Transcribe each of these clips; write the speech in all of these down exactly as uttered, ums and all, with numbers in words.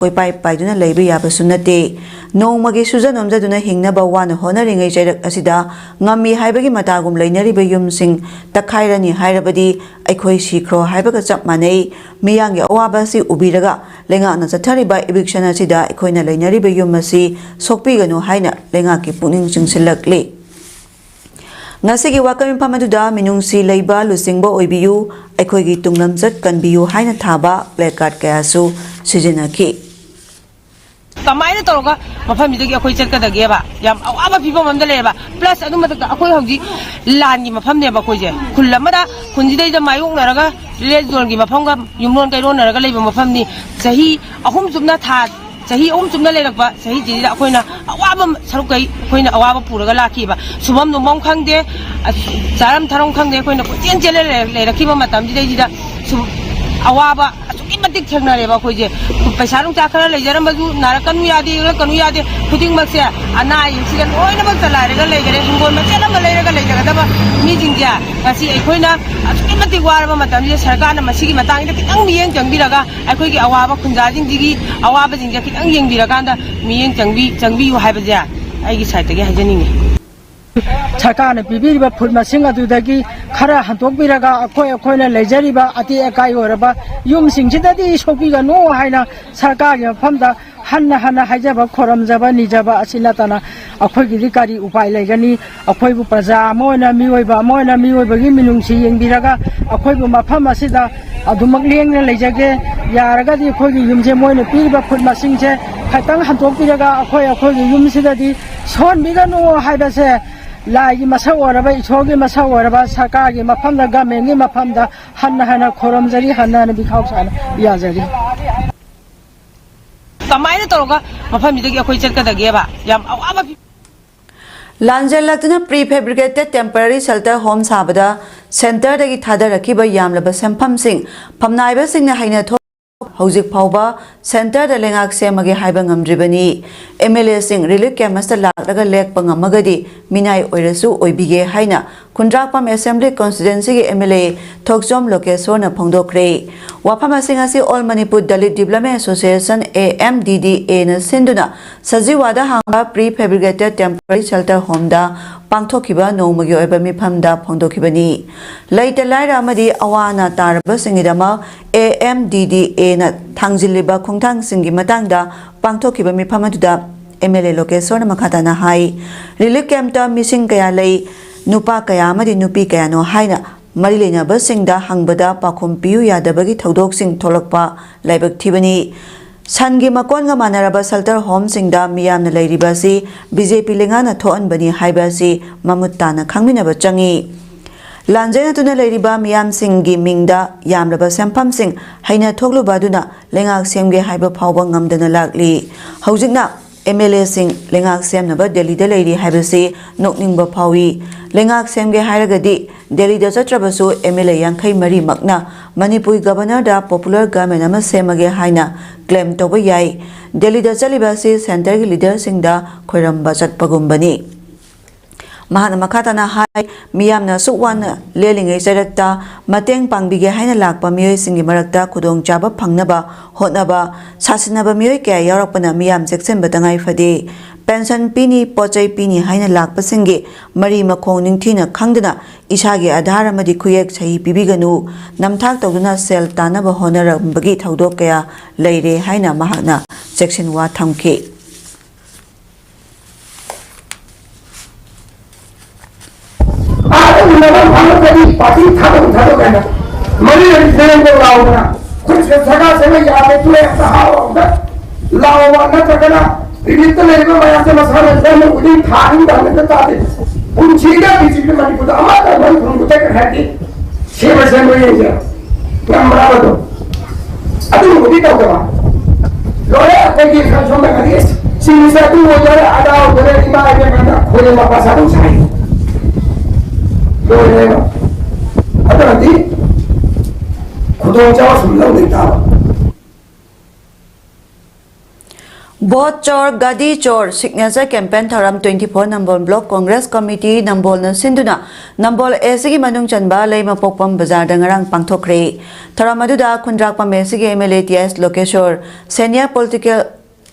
ꯀꯣꯏꯄꯥꯏ ꯄꯥꯏꯗꯨꯅ ꯂꯩꯕ ꯌꯥꯕꯁꯨ ꯅꯠꯇꯦ꯫ ꯅꯣꯡꯃꯒꯤ ꯁꯨꯖ ꯅꯣꯝꯖꯗꯨꯅ ꯍꯤꯡꯅꯕ ꯋꯥꯅ ꯍꯣꯠꯅꯔꯤꯉꯩ ꯆꯩꯔꯛ ꯑꯁꯤꯗ ꯉꯝꯃꯤ ꯍꯥꯏꯕꯒꯤ ꯃꯇꯥꯒꯨꯝ ꯂꯩꯅꯔꯤꯕ ꯌꯨꯝꯁꯤꯡ ꯇꯛꯈꯥꯏꯔꯅꯤ ꯍꯥꯏꯔꯕꯗꯤ ꯑꯩꯈꯣꯏ ꯁꯤꯈ꯭ꯔꯣ ꯍꯥꯏꯕꯒ ꯆꯞ ꯃꯥꯟꯅꯩ꯫ ꯃꯤꯌꯥꯝꯒꯤ ꯑꯋꯥꯕ ꯑꯁꯤ ꯎꯕꯤꯔꯒ ꯂꯩꯉꯥꯛꯅ ꯆꯠꯊꯔꯤꯕ eviction ꯑꯁꯤꯗ ꯑꯩꯈꯣꯏꯅ ꯂꯩꯅꯔꯤꯕ ꯌꯨꯝ ꯑꯁꯤ ꯁꯣꯛꯄꯤꯒꯅꯨ ꯍꯥꯏꯅ ꯂꯩꯉꯥꯛꯀꯤ ꯄꯨꯛꯅꯤꯡ ꯆꯤꯡꯁꯤꯜꯂꯛꯂꯤ꯫ ꯉꯁꯤꯒꯤ ꯋꯥꯀꯠ ꯃꯤꯐꯝ ꯑꯗꯨꯗ ꯃꯤꯅꯨꯡꯁꯤ ꯂꯩꯕ ꯂꯨꯆꯤꯡꯕ ꯑꯣꯏꯕꯤꯌꯨ, ꯑꯩꯈꯣꯏꯒꯤ ꯇꯨꯡꯂꯝꯆꯠ ꯀꯟꯕꯤꯌꯨ ꯍꯥꯏꯅ ꯊꯥꯕ placard ꯀꯌꯥꯁꯨ ꯁꯤꯖꯤꯟꯅꯈꯤ꯫ ꯀꯃꯥꯏꯅ ꯇꯧꯔꯒ ꯃꯐꯝꯁꯤꯗꯒꯤ ꯑꯩꯈꯣꯏ ꯆꯠꯀꯗꯒꯦꯕ? ꯌꯥꯝ ꯑꯋꯥꯕ ꯐꯤꯕꯝ ꯑꯃꯗ ꯂꯩꯌꯦꯕ꯫ Plus ꯑꯗꯨ ꯃꯊꯛꯇ ꯑꯩꯈꯣꯏ ꯍꯧꯖꯤꯛ ꯂꯥꯟꯒꯤ ꯃꯐꯝꯅꯦꯕ ꯑꯩꯈꯣꯏꯁꯦ꯫ ꯈꯨꯜ ꯑꯃꯗ, ꯈꯨꯟꯁꯤꯗꯩꯗ ꯃꯥꯌꯣꯛꯅꯔꯒ red zoneꯒꯤ ꯃꯐꯝꯒ ꯌꯨꯝꯂꯣꯟ ꯀꯩꯔꯣꯟꯅꯔꯒ ꯂꯩꯕ ꯃꯐꯝꯅꯤ꯫ ꯆꯍꯤ ꯑꯍꯨꯝ ꯆꯨꯞꯅ ꯊꯥ, ꯆꯍꯤ ꯑꯍꯨꯝ ꯆꯨꯞꯅ ꯂꯩꯔꯛꯄ ꯆꯍꯤꯁꯤꯗ ꯑꯩꯈꯣꯏꯅ ꯑꯋꯥꯕ ꯁꯔꯨꯛ ꯀꯩ ꯑꯩꯈꯣꯏꯅ ꯑꯋꯥꯕ ꯄꯨꯔꯒ ꯂꯥꯛꯈꯤꯕ꯫ ꯁꯨꯐꯝ ꯅꯣꯝꯐꯝ ꯈꯪꯗꯦ, ꯑꯁ, ꯆꯥꯔꯝ ꯊꯛꯔꯝ ꯈꯪꯗꯦ, ꯑꯩꯈꯣꯏꯅ ꯀꯣꯏꯆꯦꯟ ꯆꯦꯜꯂ ꯂꯩꯔꯛ-, ꯂꯩꯔꯛꯈꯤꯕ ꯃꯇꯝꯁꯤꯗꯩꯁꯤꯗ ꯁꯨꯝ ꯑꯋꯥꯕ ꯑꯁꯨꯛꯀꯤ ꯃꯇꯤꯛ ꯊꯦꯡꯅꯔꯦꯕ ꯑꯩꯈꯣꯏꯁꯦ꯫ ꯄꯩꯁꯥ ꯅꯨꯡꯁꯥ ꯈꯔ ꯂꯩꯖꯔꯝꯕꯁꯨ ꯅꯥꯔꯛꯀꯅꯨ ꯌꯥꯗꯦ, ꯌꯦꯛꯂꯛꯀꯅꯨ ꯌꯥꯗꯦ, ꯈꯨꯗꯤꯡꯃꯛꯁꯦ ꯑꯅꯥ ꯑꯌꯦꯛꯁꯤꯗ ꯂꯣꯏꯅꯃꯛ ꯆꯂꯥꯏꯔꯒ ꯂꯩꯈꯔꯦ꯫ ꯍꯤꯡꯒꯣꯜ ꯃꯆꯦꯠ ꯑꯃ ꯂꯩꯔꯒ ꯂꯩꯖꯒꯗꯕ ꯃꯤꯁꯤꯡꯁꯦ ꯉꯁꯤ ꯑꯩꯈꯣꯏꯅ ꯑꯁꯨꯛꯀꯤ ꯃꯇꯤꯛ ꯋꯥꯔꯕ ꯃꯇꯝꯁꯤꯗ ꯁꯔꯀꯥꯔꯅ ꯃꯁꯤꯒꯤ ꯃꯇꯥꯡꯁꯤꯗ ꯈꯤꯇꯪ ꯃꯤꯠꯌꯦꯡ ꯆꯪꯕꯤꯔꯒ ꯑꯩꯈꯣꯏꯒꯤ ꯑꯋꯥꯕ ꯈꯨꯟꯖꯥꯁꯤꯡꯁꯤꯒꯤ ꯑꯋꯥꯕꯁꯤꯡꯁꯦ ꯈꯤꯇꯪ ꯌꯦꯡꯕꯤꯔꯀꯥꯟꯗ ꯃꯤꯠꯌꯦꯡ ꯆꯪꯕꯤ-, ꯆꯪꯕꯤꯌꯨ ꯍꯥꯏꯕꯁꯦ ꯑꯩꯒꯤ sideꯇꯒꯤ ꯍꯥꯏꯖꯅꯤꯡꯉꯤ꯫ ꯁꯔꯀꯥꯔꯅ ꯄꯤꯕꯤꯔꯤꯕ ꯐꯨꯠ ꯃꯁꯤꯡ ꯑꯗꯨꯗꯒꯤ ꯈꯔ ꯍꯟꯗꯣꯛꯄꯤꯔꯒ ꯑꯩꯈꯣꯏ, ꯑꯩꯈꯣꯏꯅ ꯂꯩꯖꯔꯤꯕ ꯑꯇꯦꯛ ꯑꯀꯥꯏ ꯑꯣꯏꯔꯕ ꯌꯨꯝꯁꯤꯡꯁꯤꯗꯗꯤ ꯁꯣꯛꯄꯤꯒꯅꯨ ꯍꯥꯏꯅ ꯁꯔꯀꯥꯔꯒꯤ ꯃꯐꯝꯗ ꯍꯟꯅ ꯍꯟꯅ ꯍꯥꯏꯖꯕ, ꯈꯣꯔꯝꯖꯕ, ꯅꯤꯖꯕ ꯑꯁꯤ ꯅꯠꯇꯅ ꯑꯩꯈꯣꯏꯒꯤꯗꯤ ꯀꯔꯤ ꯎꯄꯥꯏ ꯂꯩꯒꯅꯤ? ꯑꯩꯈꯣꯏꯕꯨ ꯄ꯭ꯔꯖꯥ ꯑꯃ ꯑꯣꯏꯅ, ꯃꯤꯑꯣꯏꯕ ꯑꯃ ꯑꯣꯏꯅ, ꯃꯤꯑꯣꯏꯕꯒꯤ ꯃꯤꯅꯨꯡꯁꯤ ꯌꯦꯡꯕꯤꯔꯒ ꯑꯩꯈꯣꯏꯕꯨ ꯃꯐꯝ ꯑꯁꯤꯗ ꯑꯗꯨꯃꯛ ꯂꯦꯡꯅ ꯂꯩꯖꯒꯦ꯫ ꯌꯥꯔꯒꯗꯤ ꯑꯩꯈꯣꯏꯒꯤ ꯌꯨꯝꯁꯦ ꯃꯣꯏꯅ ꯄꯤꯔꯤꯕ ꯐꯨꯠ ꯃꯁꯤꯡꯁꯦ ꯈꯤꯇꯪ ꯍꯟꯗꯣꯛꯄꯤꯔꯒ ꯑꯩꯈꯣꯏ, ꯑꯩꯈꯣꯏꯒꯤ ꯌꯨꯝꯁꯤꯗꯗꯤ ꯁꯣꯛꯍꯟꯕꯤꯒꯅꯨ ꯍꯥꯏꯕꯁꯦ ꯂꯥꯏꯒꯤ ꯃꯁꯛ ꯑꯣꯏꯔꯕ, ꯏꯁꯣꯔꯒꯤ ꯃꯁꯛ ꯑꯣꯏꯔꯕ, ꯁꯔꯀꯥꯔꯒꯤ ꯃꯐꯝꯗ, governmentꯀꯤ ꯃꯐꯝꯗ ꯍꯟꯅ ꯍꯟꯅ ꯈꯨꯔꯨꯝꯖꯔꯤ, ꯍꯟꯅ ꯍꯟꯅ ꯕꯤꯈꯥꯎ ꯁꯥꯅ ꯌꯥꯖꯔꯤ꯫ ꯀꯃꯥꯏꯅ ꯇꯧꯔꯒ ꯃꯐꯝꯁꯤꯗꯒꯤ ꯑꯩꯈꯣꯏ ꯆꯠꯀꯗꯒꯦꯕ? ꯌꯥꯝ ꯑꯋꯥꯕ ꯐꯤ- ꯂꯥꯟꯖꯦꯜꯂꯛꯇꯨꯅ prefabricated temporary shelter home ꯁꯥꯕꯗ centreꯗꯒꯤ ꯊꯥꯗꯔꯛꯈꯤꯕ ꯌꯥꯝꯂꯕ ꯁꯦꯟꯐꯝꯁꯤꯡ ꯐꯝꯅꯥꯏꯕꯁꯤꯡꯅ ꯍꯩꯅ ꯊꯣꯛ-, ꯍꯧꯖꯤꯛ ꯐꯥꯎꯕ ꯁꯦꯟꯇꯔꯗ ꯂꯩꯉꯥꯛ ꯁꯦꯝꯃꯒꯦ ꯍꯥꯏꯕ ꯉꯝꯗ꯭ꯔꯤꯕꯅꯤ꯫ ꯑꯦꯝ ꯑꯦꯜ ꯑꯦꯁꯤꯡ ꯔꯤꯂꯤꯐ ꯀꯦꯝꯞ ꯑꯁꯤꯗ ꯂꯥꯛꯂꯒ ꯂꯦꯛꯄ ꯉꯝꯃꯒꯗꯤ ꯃꯤꯅꯥꯏ ꯑꯣꯏꯔꯁꯨ ꯑꯣꯏꯕꯤꯒꯦ ꯍꯥꯏꯅ ꯈꯨꯟꯗ꯭ꯔꯥꯛꯄꯝ ꯑꯦꯁꯦꯝꯕ꯭ꯂꯤ ꯀꯣꯟꯁꯇꯤꯇ꯭ꯋꯦꯟꯁꯤꯒꯤ ꯑꯦꯝ ꯑꯦꯜ ꯑꯦ ꯊꯣꯛꯆꯣꯝ ꯂꯣꯀꯦꯁꯣꯔꯅ ꯐꯣꯡꯗꯣꯛꯈ꯭ꯔꯦ꯫ ꯋꯥꯐꯝ ꯑꯁꯤꯡ ꯑꯁꯤ all Manipur Dalit development association, A M D D ꯑꯦꯅ ꯁꯤꯟꯗꯨꯅ ꯁꯖꯤꯋꯥꯗ ꯍꯥꯡꯕ ꯄ꯭ꯔꯤ ꯐꯦꯕ꯭ꯔꯤꯀꯦꯇꯦꯠ ꯇꯦꯝꯄꯔꯔꯤ ꯁꯦꯜꯇꯔ ꯍꯣꯝꯗ ꯄꯥꯡꯊꯣꯛꯈꯤꯕ ꯅꯣꯡꯃꯒꯤ ꯑꯣꯏꯕ ꯃꯤꯐꯝꯗ ꯐꯣꯡꯗꯣꯛꯈꯤꯕꯅꯤ꯫ ꯂꯩꯇ ꯂꯥꯏꯔ ꯑꯃꯗꯤ ꯑꯋꯥ ꯑꯅꯥ ꯇꯥꯔꯕꯁꯤꯡꯒꯤꯗꯃꯛ ꯑꯦ ꯑꯦꯝ ꯗꯤ ꯗꯤ ꯑꯦꯅ ꯊꯥꯡꯖꯤꯜꯂꯤꯕ ꯈꯣꯡꯊꯥꯡꯁꯤꯡꯒꯤ ꯃꯇꯥꯡꯗ ꯄꯥꯡꯊꯣꯛꯈꯤꯕ ꯃꯤꯐꯝ ꯑꯗꯨꯗ ꯑꯦꯝ ꯑꯦꯜ ꯑꯦ ꯂꯣꯀꯦꯁꯣꯔꯅ ꯃꯈꯥ ꯇꯥꯅ ꯍꯥꯏ, ꯔꯤꯂꯤꯐ ꯀꯦꯝꯞꯇ ꯃꯤꯁꯤꯡ ꯀꯌꯥ ꯂꯩ, ꯅꯨꯄꯥ ꯀꯌꯥ ꯑꯃꯗꯤ ꯅꯨꯄꯤ ꯀꯌꯥꯅꯣ ꯍꯥꯏꯅ ꯃꯔꯤ ꯂꯩꯅꯕꯁꯤꯡꯗ ꯍꯪꯕꯗ ꯄꯥꯎꯈꯨꯝ ꯄꯤꯌꯨ ꯌꯥꯗꯕꯒꯤ ꯊꯧꯗꯣꯛꯁꯤꯡ ꯊꯣꯛꯂꯛꯄ ꯂꯥꯏꯕꯛ ꯊꯤꯕꯅꯤ꯫ ꯁꯟꯒꯤ ꯃꯀꯣꯟꯒ ꯃꯥꯟꯅꯔꯕ ꯁꯦꯜꯇꯔ ꯍꯣꯝꯁꯤꯡꯗ ꯃꯤꯌꯥꯝꯅ ꯂꯩꯔꯤꯕ ꯑꯁꯤ ꯕꯤ ꯖꯦ ꯄꯤ ꯂꯩꯉꯥꯛꯅ ꯊꯣꯛꯍꯟꯕꯅꯤ ꯍꯥꯏꯕ ꯑꯁꯤ ꯃꯃꯨꯠ ꯇꯥꯅ ꯈꯪꯃꯤꯟꯅꯕ ꯆꯪꯏ꯫ ꯂꯥꯟꯖꯦꯟꯅꯗꯨꯅ ꯂꯩꯔꯤꯕ ꯃꯤꯌꯥꯝꯁꯤꯡꯒꯤ ꯃꯤꯡꯗ ꯌꯥꯝꯂꯕ ꯁꯦꯟꯐꯝꯁꯤꯡ ꯍꯩꯅ ꯊꯣꯛꯂꯨꯕ ꯑꯗꯨꯅ ꯂꯩꯉꯥꯛ ꯁꯦꯝꯒꯦ ꯍꯥꯏꯕ ꯐꯥꯎꯕ ꯉꯝꯗꯅ ꯂꯥꯛꯂꯤ꯫ ꯍꯧꯖꯤꯛꯅ ꯑꯦꯝ ꯑꯦꯜ ꯑꯦꯁꯤꯡ ꯂꯩꯉꯥꯛ ꯁꯦꯝꯅꯕ ꯗꯦꯜꯂꯤꯗ ꯂꯩꯔꯤ ꯍꯥꯏꯕꯁꯤ ꯅꯣꯛꯅꯤꯡꯕ ꯐꯥꯎꯏ꯫ ꯂꯩꯉꯥꯛ ꯁꯦꯝꯒꯦ ꯍꯥꯏꯔꯒꯗꯤ ꯗꯦꯜꯂꯤꯗ ꯆꯠꯇ꯭ꯔꯕꯁꯨ ꯑꯦꯝ ꯑꯦꯜ ꯑꯦ ꯌꯥꯡꯈꯩ ꯃꯔꯤꯃꯛꯅ ꯃꯅꯤꯄꯨꯔ ꯒꯕꯔꯅꯔꯗ ꯄꯣꯄꯨꯂꯔ ꯒꯚꯔꯟꯃꯦꯟ ꯑꯃ ꯁꯦꯝꯃꯒꯦ ꯍꯥꯏꯅ ꯀ꯭ꯂꯦꯝ ꯇꯧꯕ ꯌꯥꯏ꯫ ꯗꯦꯜꯂꯤꯗ ꯆꯠꯂꯤꯕ ꯑꯁꯤ ꯁꯦꯟꯇꯔꯒꯤ ꯂꯤꯗꯔꯁꯤꯡꯗ ꯈꯣꯏꯔꯝꯕ ꯆꯠꯄꯒꯨꯝꯕꯅꯤ꯫ ꯃꯍꯥꯛꯅ ꯃꯈꯥ ꯇꯥꯅ ꯍꯥꯏ, ꯃꯤꯌꯥꯝꯅ ꯑꯁꯨꯛ ꯋꯥꯅ ꯂꯦꯜꯂꯤꯉꯩ ꯆꯩꯔꯛꯇ ꯃꯇꯦꯡ ꯄꯥꯡꯕꯤꯒꯦ ꯍꯥꯏꯅ ꯂꯥꯛꯄ ꯃꯤꯑꯣꯏꯁꯤꯡꯒꯤ ꯃꯔꯛꯇ ꯈꯨꯗꯣꯡꯆꯥꯕ ꯐꯪꯅꯕ ꯍꯣꯠꯅꯕ ꯁꯥꯁꯤꯟꯅꯕ ꯃꯤꯑꯣꯏ ꯀꯌꯥ ꯌꯥꯎꯔꯛꯄꯅ ꯃꯤꯌꯥꯝ ꯆꯦꯛꯁꯤꯟꯕ ꯇꯉꯥꯏ ꯐꯗꯦ꯫ ꯄꯦꯟꯁꯟ ꯄꯤꯅꯤ, ꯄꯣꯠ ꯆꯩ ꯄꯤꯅꯤ ꯍꯥꯏꯅ ꯂꯥꯛꯄꯁꯤꯡꯒꯤ ꯃꯔꯤ ꯃꯈꯣꯡ ꯅꯤꯡꯊꯤꯅ ꯈꯪꯗꯅ ꯏꯁꯥꯒꯤ ꯑꯙꯥꯔ ꯑꯃꯗꯤ ꯈꯨꯌꯦꯛ ꯁꯍꯤ ꯄꯤꯕꯤꯒꯅꯨ, ꯅꯝꯊꯥꯛ ꯇꯧꯗꯨꯅ ꯁꯦꯜ ꯇꯥꯟꯅꯕ ꯍꯣꯠꯅꯔꯝꯕꯒꯤ ꯊꯧꯗꯣꯛ ꯀꯌꯥ ꯂꯩꯔꯦ ꯍꯥꯏꯅ ꯃꯍꯥꯛꯅ ꯆꯦꯛꯁꯤꯟ ꯋꯥ ꯊꯝꯈꯤ꯫ ꯑꯥꯗ ꯎꯅꯕ ꯐꯪꯉꯛꯇ꯭ꯔꯗꯤ ꯄꯥꯔꯇꯤ ꯊꯥꯗꯣꯛ ꯊꯥꯗꯣꯛ ꯍꯥꯏꯅ ꯃꯔꯤ ꯂꯩꯅꯕ ꯂꯥꯎꯗꯅ ꯑꯩꯈꯣꯏ ꯁꯔꯀꯥꯔ ꯁꯦꯝꯕ ꯌꯥꯗꯦ, ꯇꯣꯛꯑꯦ, ꯑꯝꯇ ꯍꯥꯏꯔꯣ, ꯑꯝꯇ ꯂꯥꯎꯕ ꯅꯠꯇ꯭ꯔꯒꯅ ꯔꯤꯂꯤꯐꯇ ꯂꯩꯔꯤꯕ ꯃꯌꯥꯝꯁꯦ ꯃꯁꯥꯅ ꯈꯔ ꯎꯗꯤꯡ ꯊꯥꯅꯤꯡꯕ ꯑꯝꯇ ꯇꯥꯗꯦ꯫ ꯄꯨꯟꯁꯤꯗ ꯕꯤ ꯖꯦ ꯄꯤ ꯃꯅꯤꯄꯨꯔꯗ ꯑꯃꯠꯇ ꯃꯔꯤ ꯐꯪꯕ ꯆꯠꯈ꯭ꯔꯦ ꯍꯥꯏꯔꯗꯤ ꯁꯦꯝꯕ ꯁꯦꯝꯕ ꯌꯦꯡꯁꯦ꯫ ꯉꯝꯕ꯭ꯔꯥꯕ ꯑꯗꯨ? ꯑꯗꯨꯒꯨꯝꯕꯗꯤ ꯇꯧꯗꯕ꯫ ꯂꯣꯏꯔꯦ ꯑꯩꯈꯣꯏꯒꯤ ꯁꯣꯝꯗ ꯀꯔꯤ ꯆꯤꯡꯁꯦ ꯑꯗꯨ ꯑꯣꯏꯗꯣꯔꯦ, ꯑꯗꯥ ꯑꯣꯏꯗꯣꯔꯦ, ꯏꯃꯥ ꯏꯕꯦꯝꯃ ꯈꯣꯏꯅ ꯃꯄꯥ ꯆꯥꯗꯧ ꯁꯥꯏ꯫ ꯂꯣꯏꯔꯦꯕ꯫ ꯑꯗꯨꯅꯗꯤ ꯈꯨꯗꯣꯡꯆꯥꯕ ꯁꯨꯝ ꯂꯧꯗꯣꯏ ꯇꯥꯕ꯫ ꯚꯣꯠ ꯆꯣꯔ ꯒꯥꯗꯤ ꯆꯣꯔ ꯁꯤꯒꯅꯦꯆꯔ ꯀꯦꯝꯄꯦꯟ ꯊꯧꯔꯝ ꯇ꯭ꯋꯦꯟꯇꯤ ꯐꯣꯔ ꯅꯝꯕꯣꯜ ꯕ꯭ꯂꯣꯛ ꯀꯣꯡꯒ꯭ꯔꯦꯁ ꯀꯃꯤꯇꯤ ꯅꯝꯕꯣꯜꯅ ꯁꯤꯟꯗꯨꯅ ꯅꯝꯕꯣꯜ ꯑꯦꯁꯤꯒꯤ ꯃꯅꯨꯡ ꯆꯟꯕ ꯂꯩꯃꯄꯣꯛꯄꯝ ꯕꯖꯥꯔꯗ ꯉꯔꯥꯡ ꯄꯥꯡꯊꯣꯛꯈ꯭ꯔꯦ꯫ ꯊꯧꯔꯝ ꯑꯗꯨꯗ ꯈꯨꯟꯗ꯭ꯔꯥꯛꯄꯝ ꯑꯦꯁꯤꯒꯤ M L A T S Lokeshwor, senior political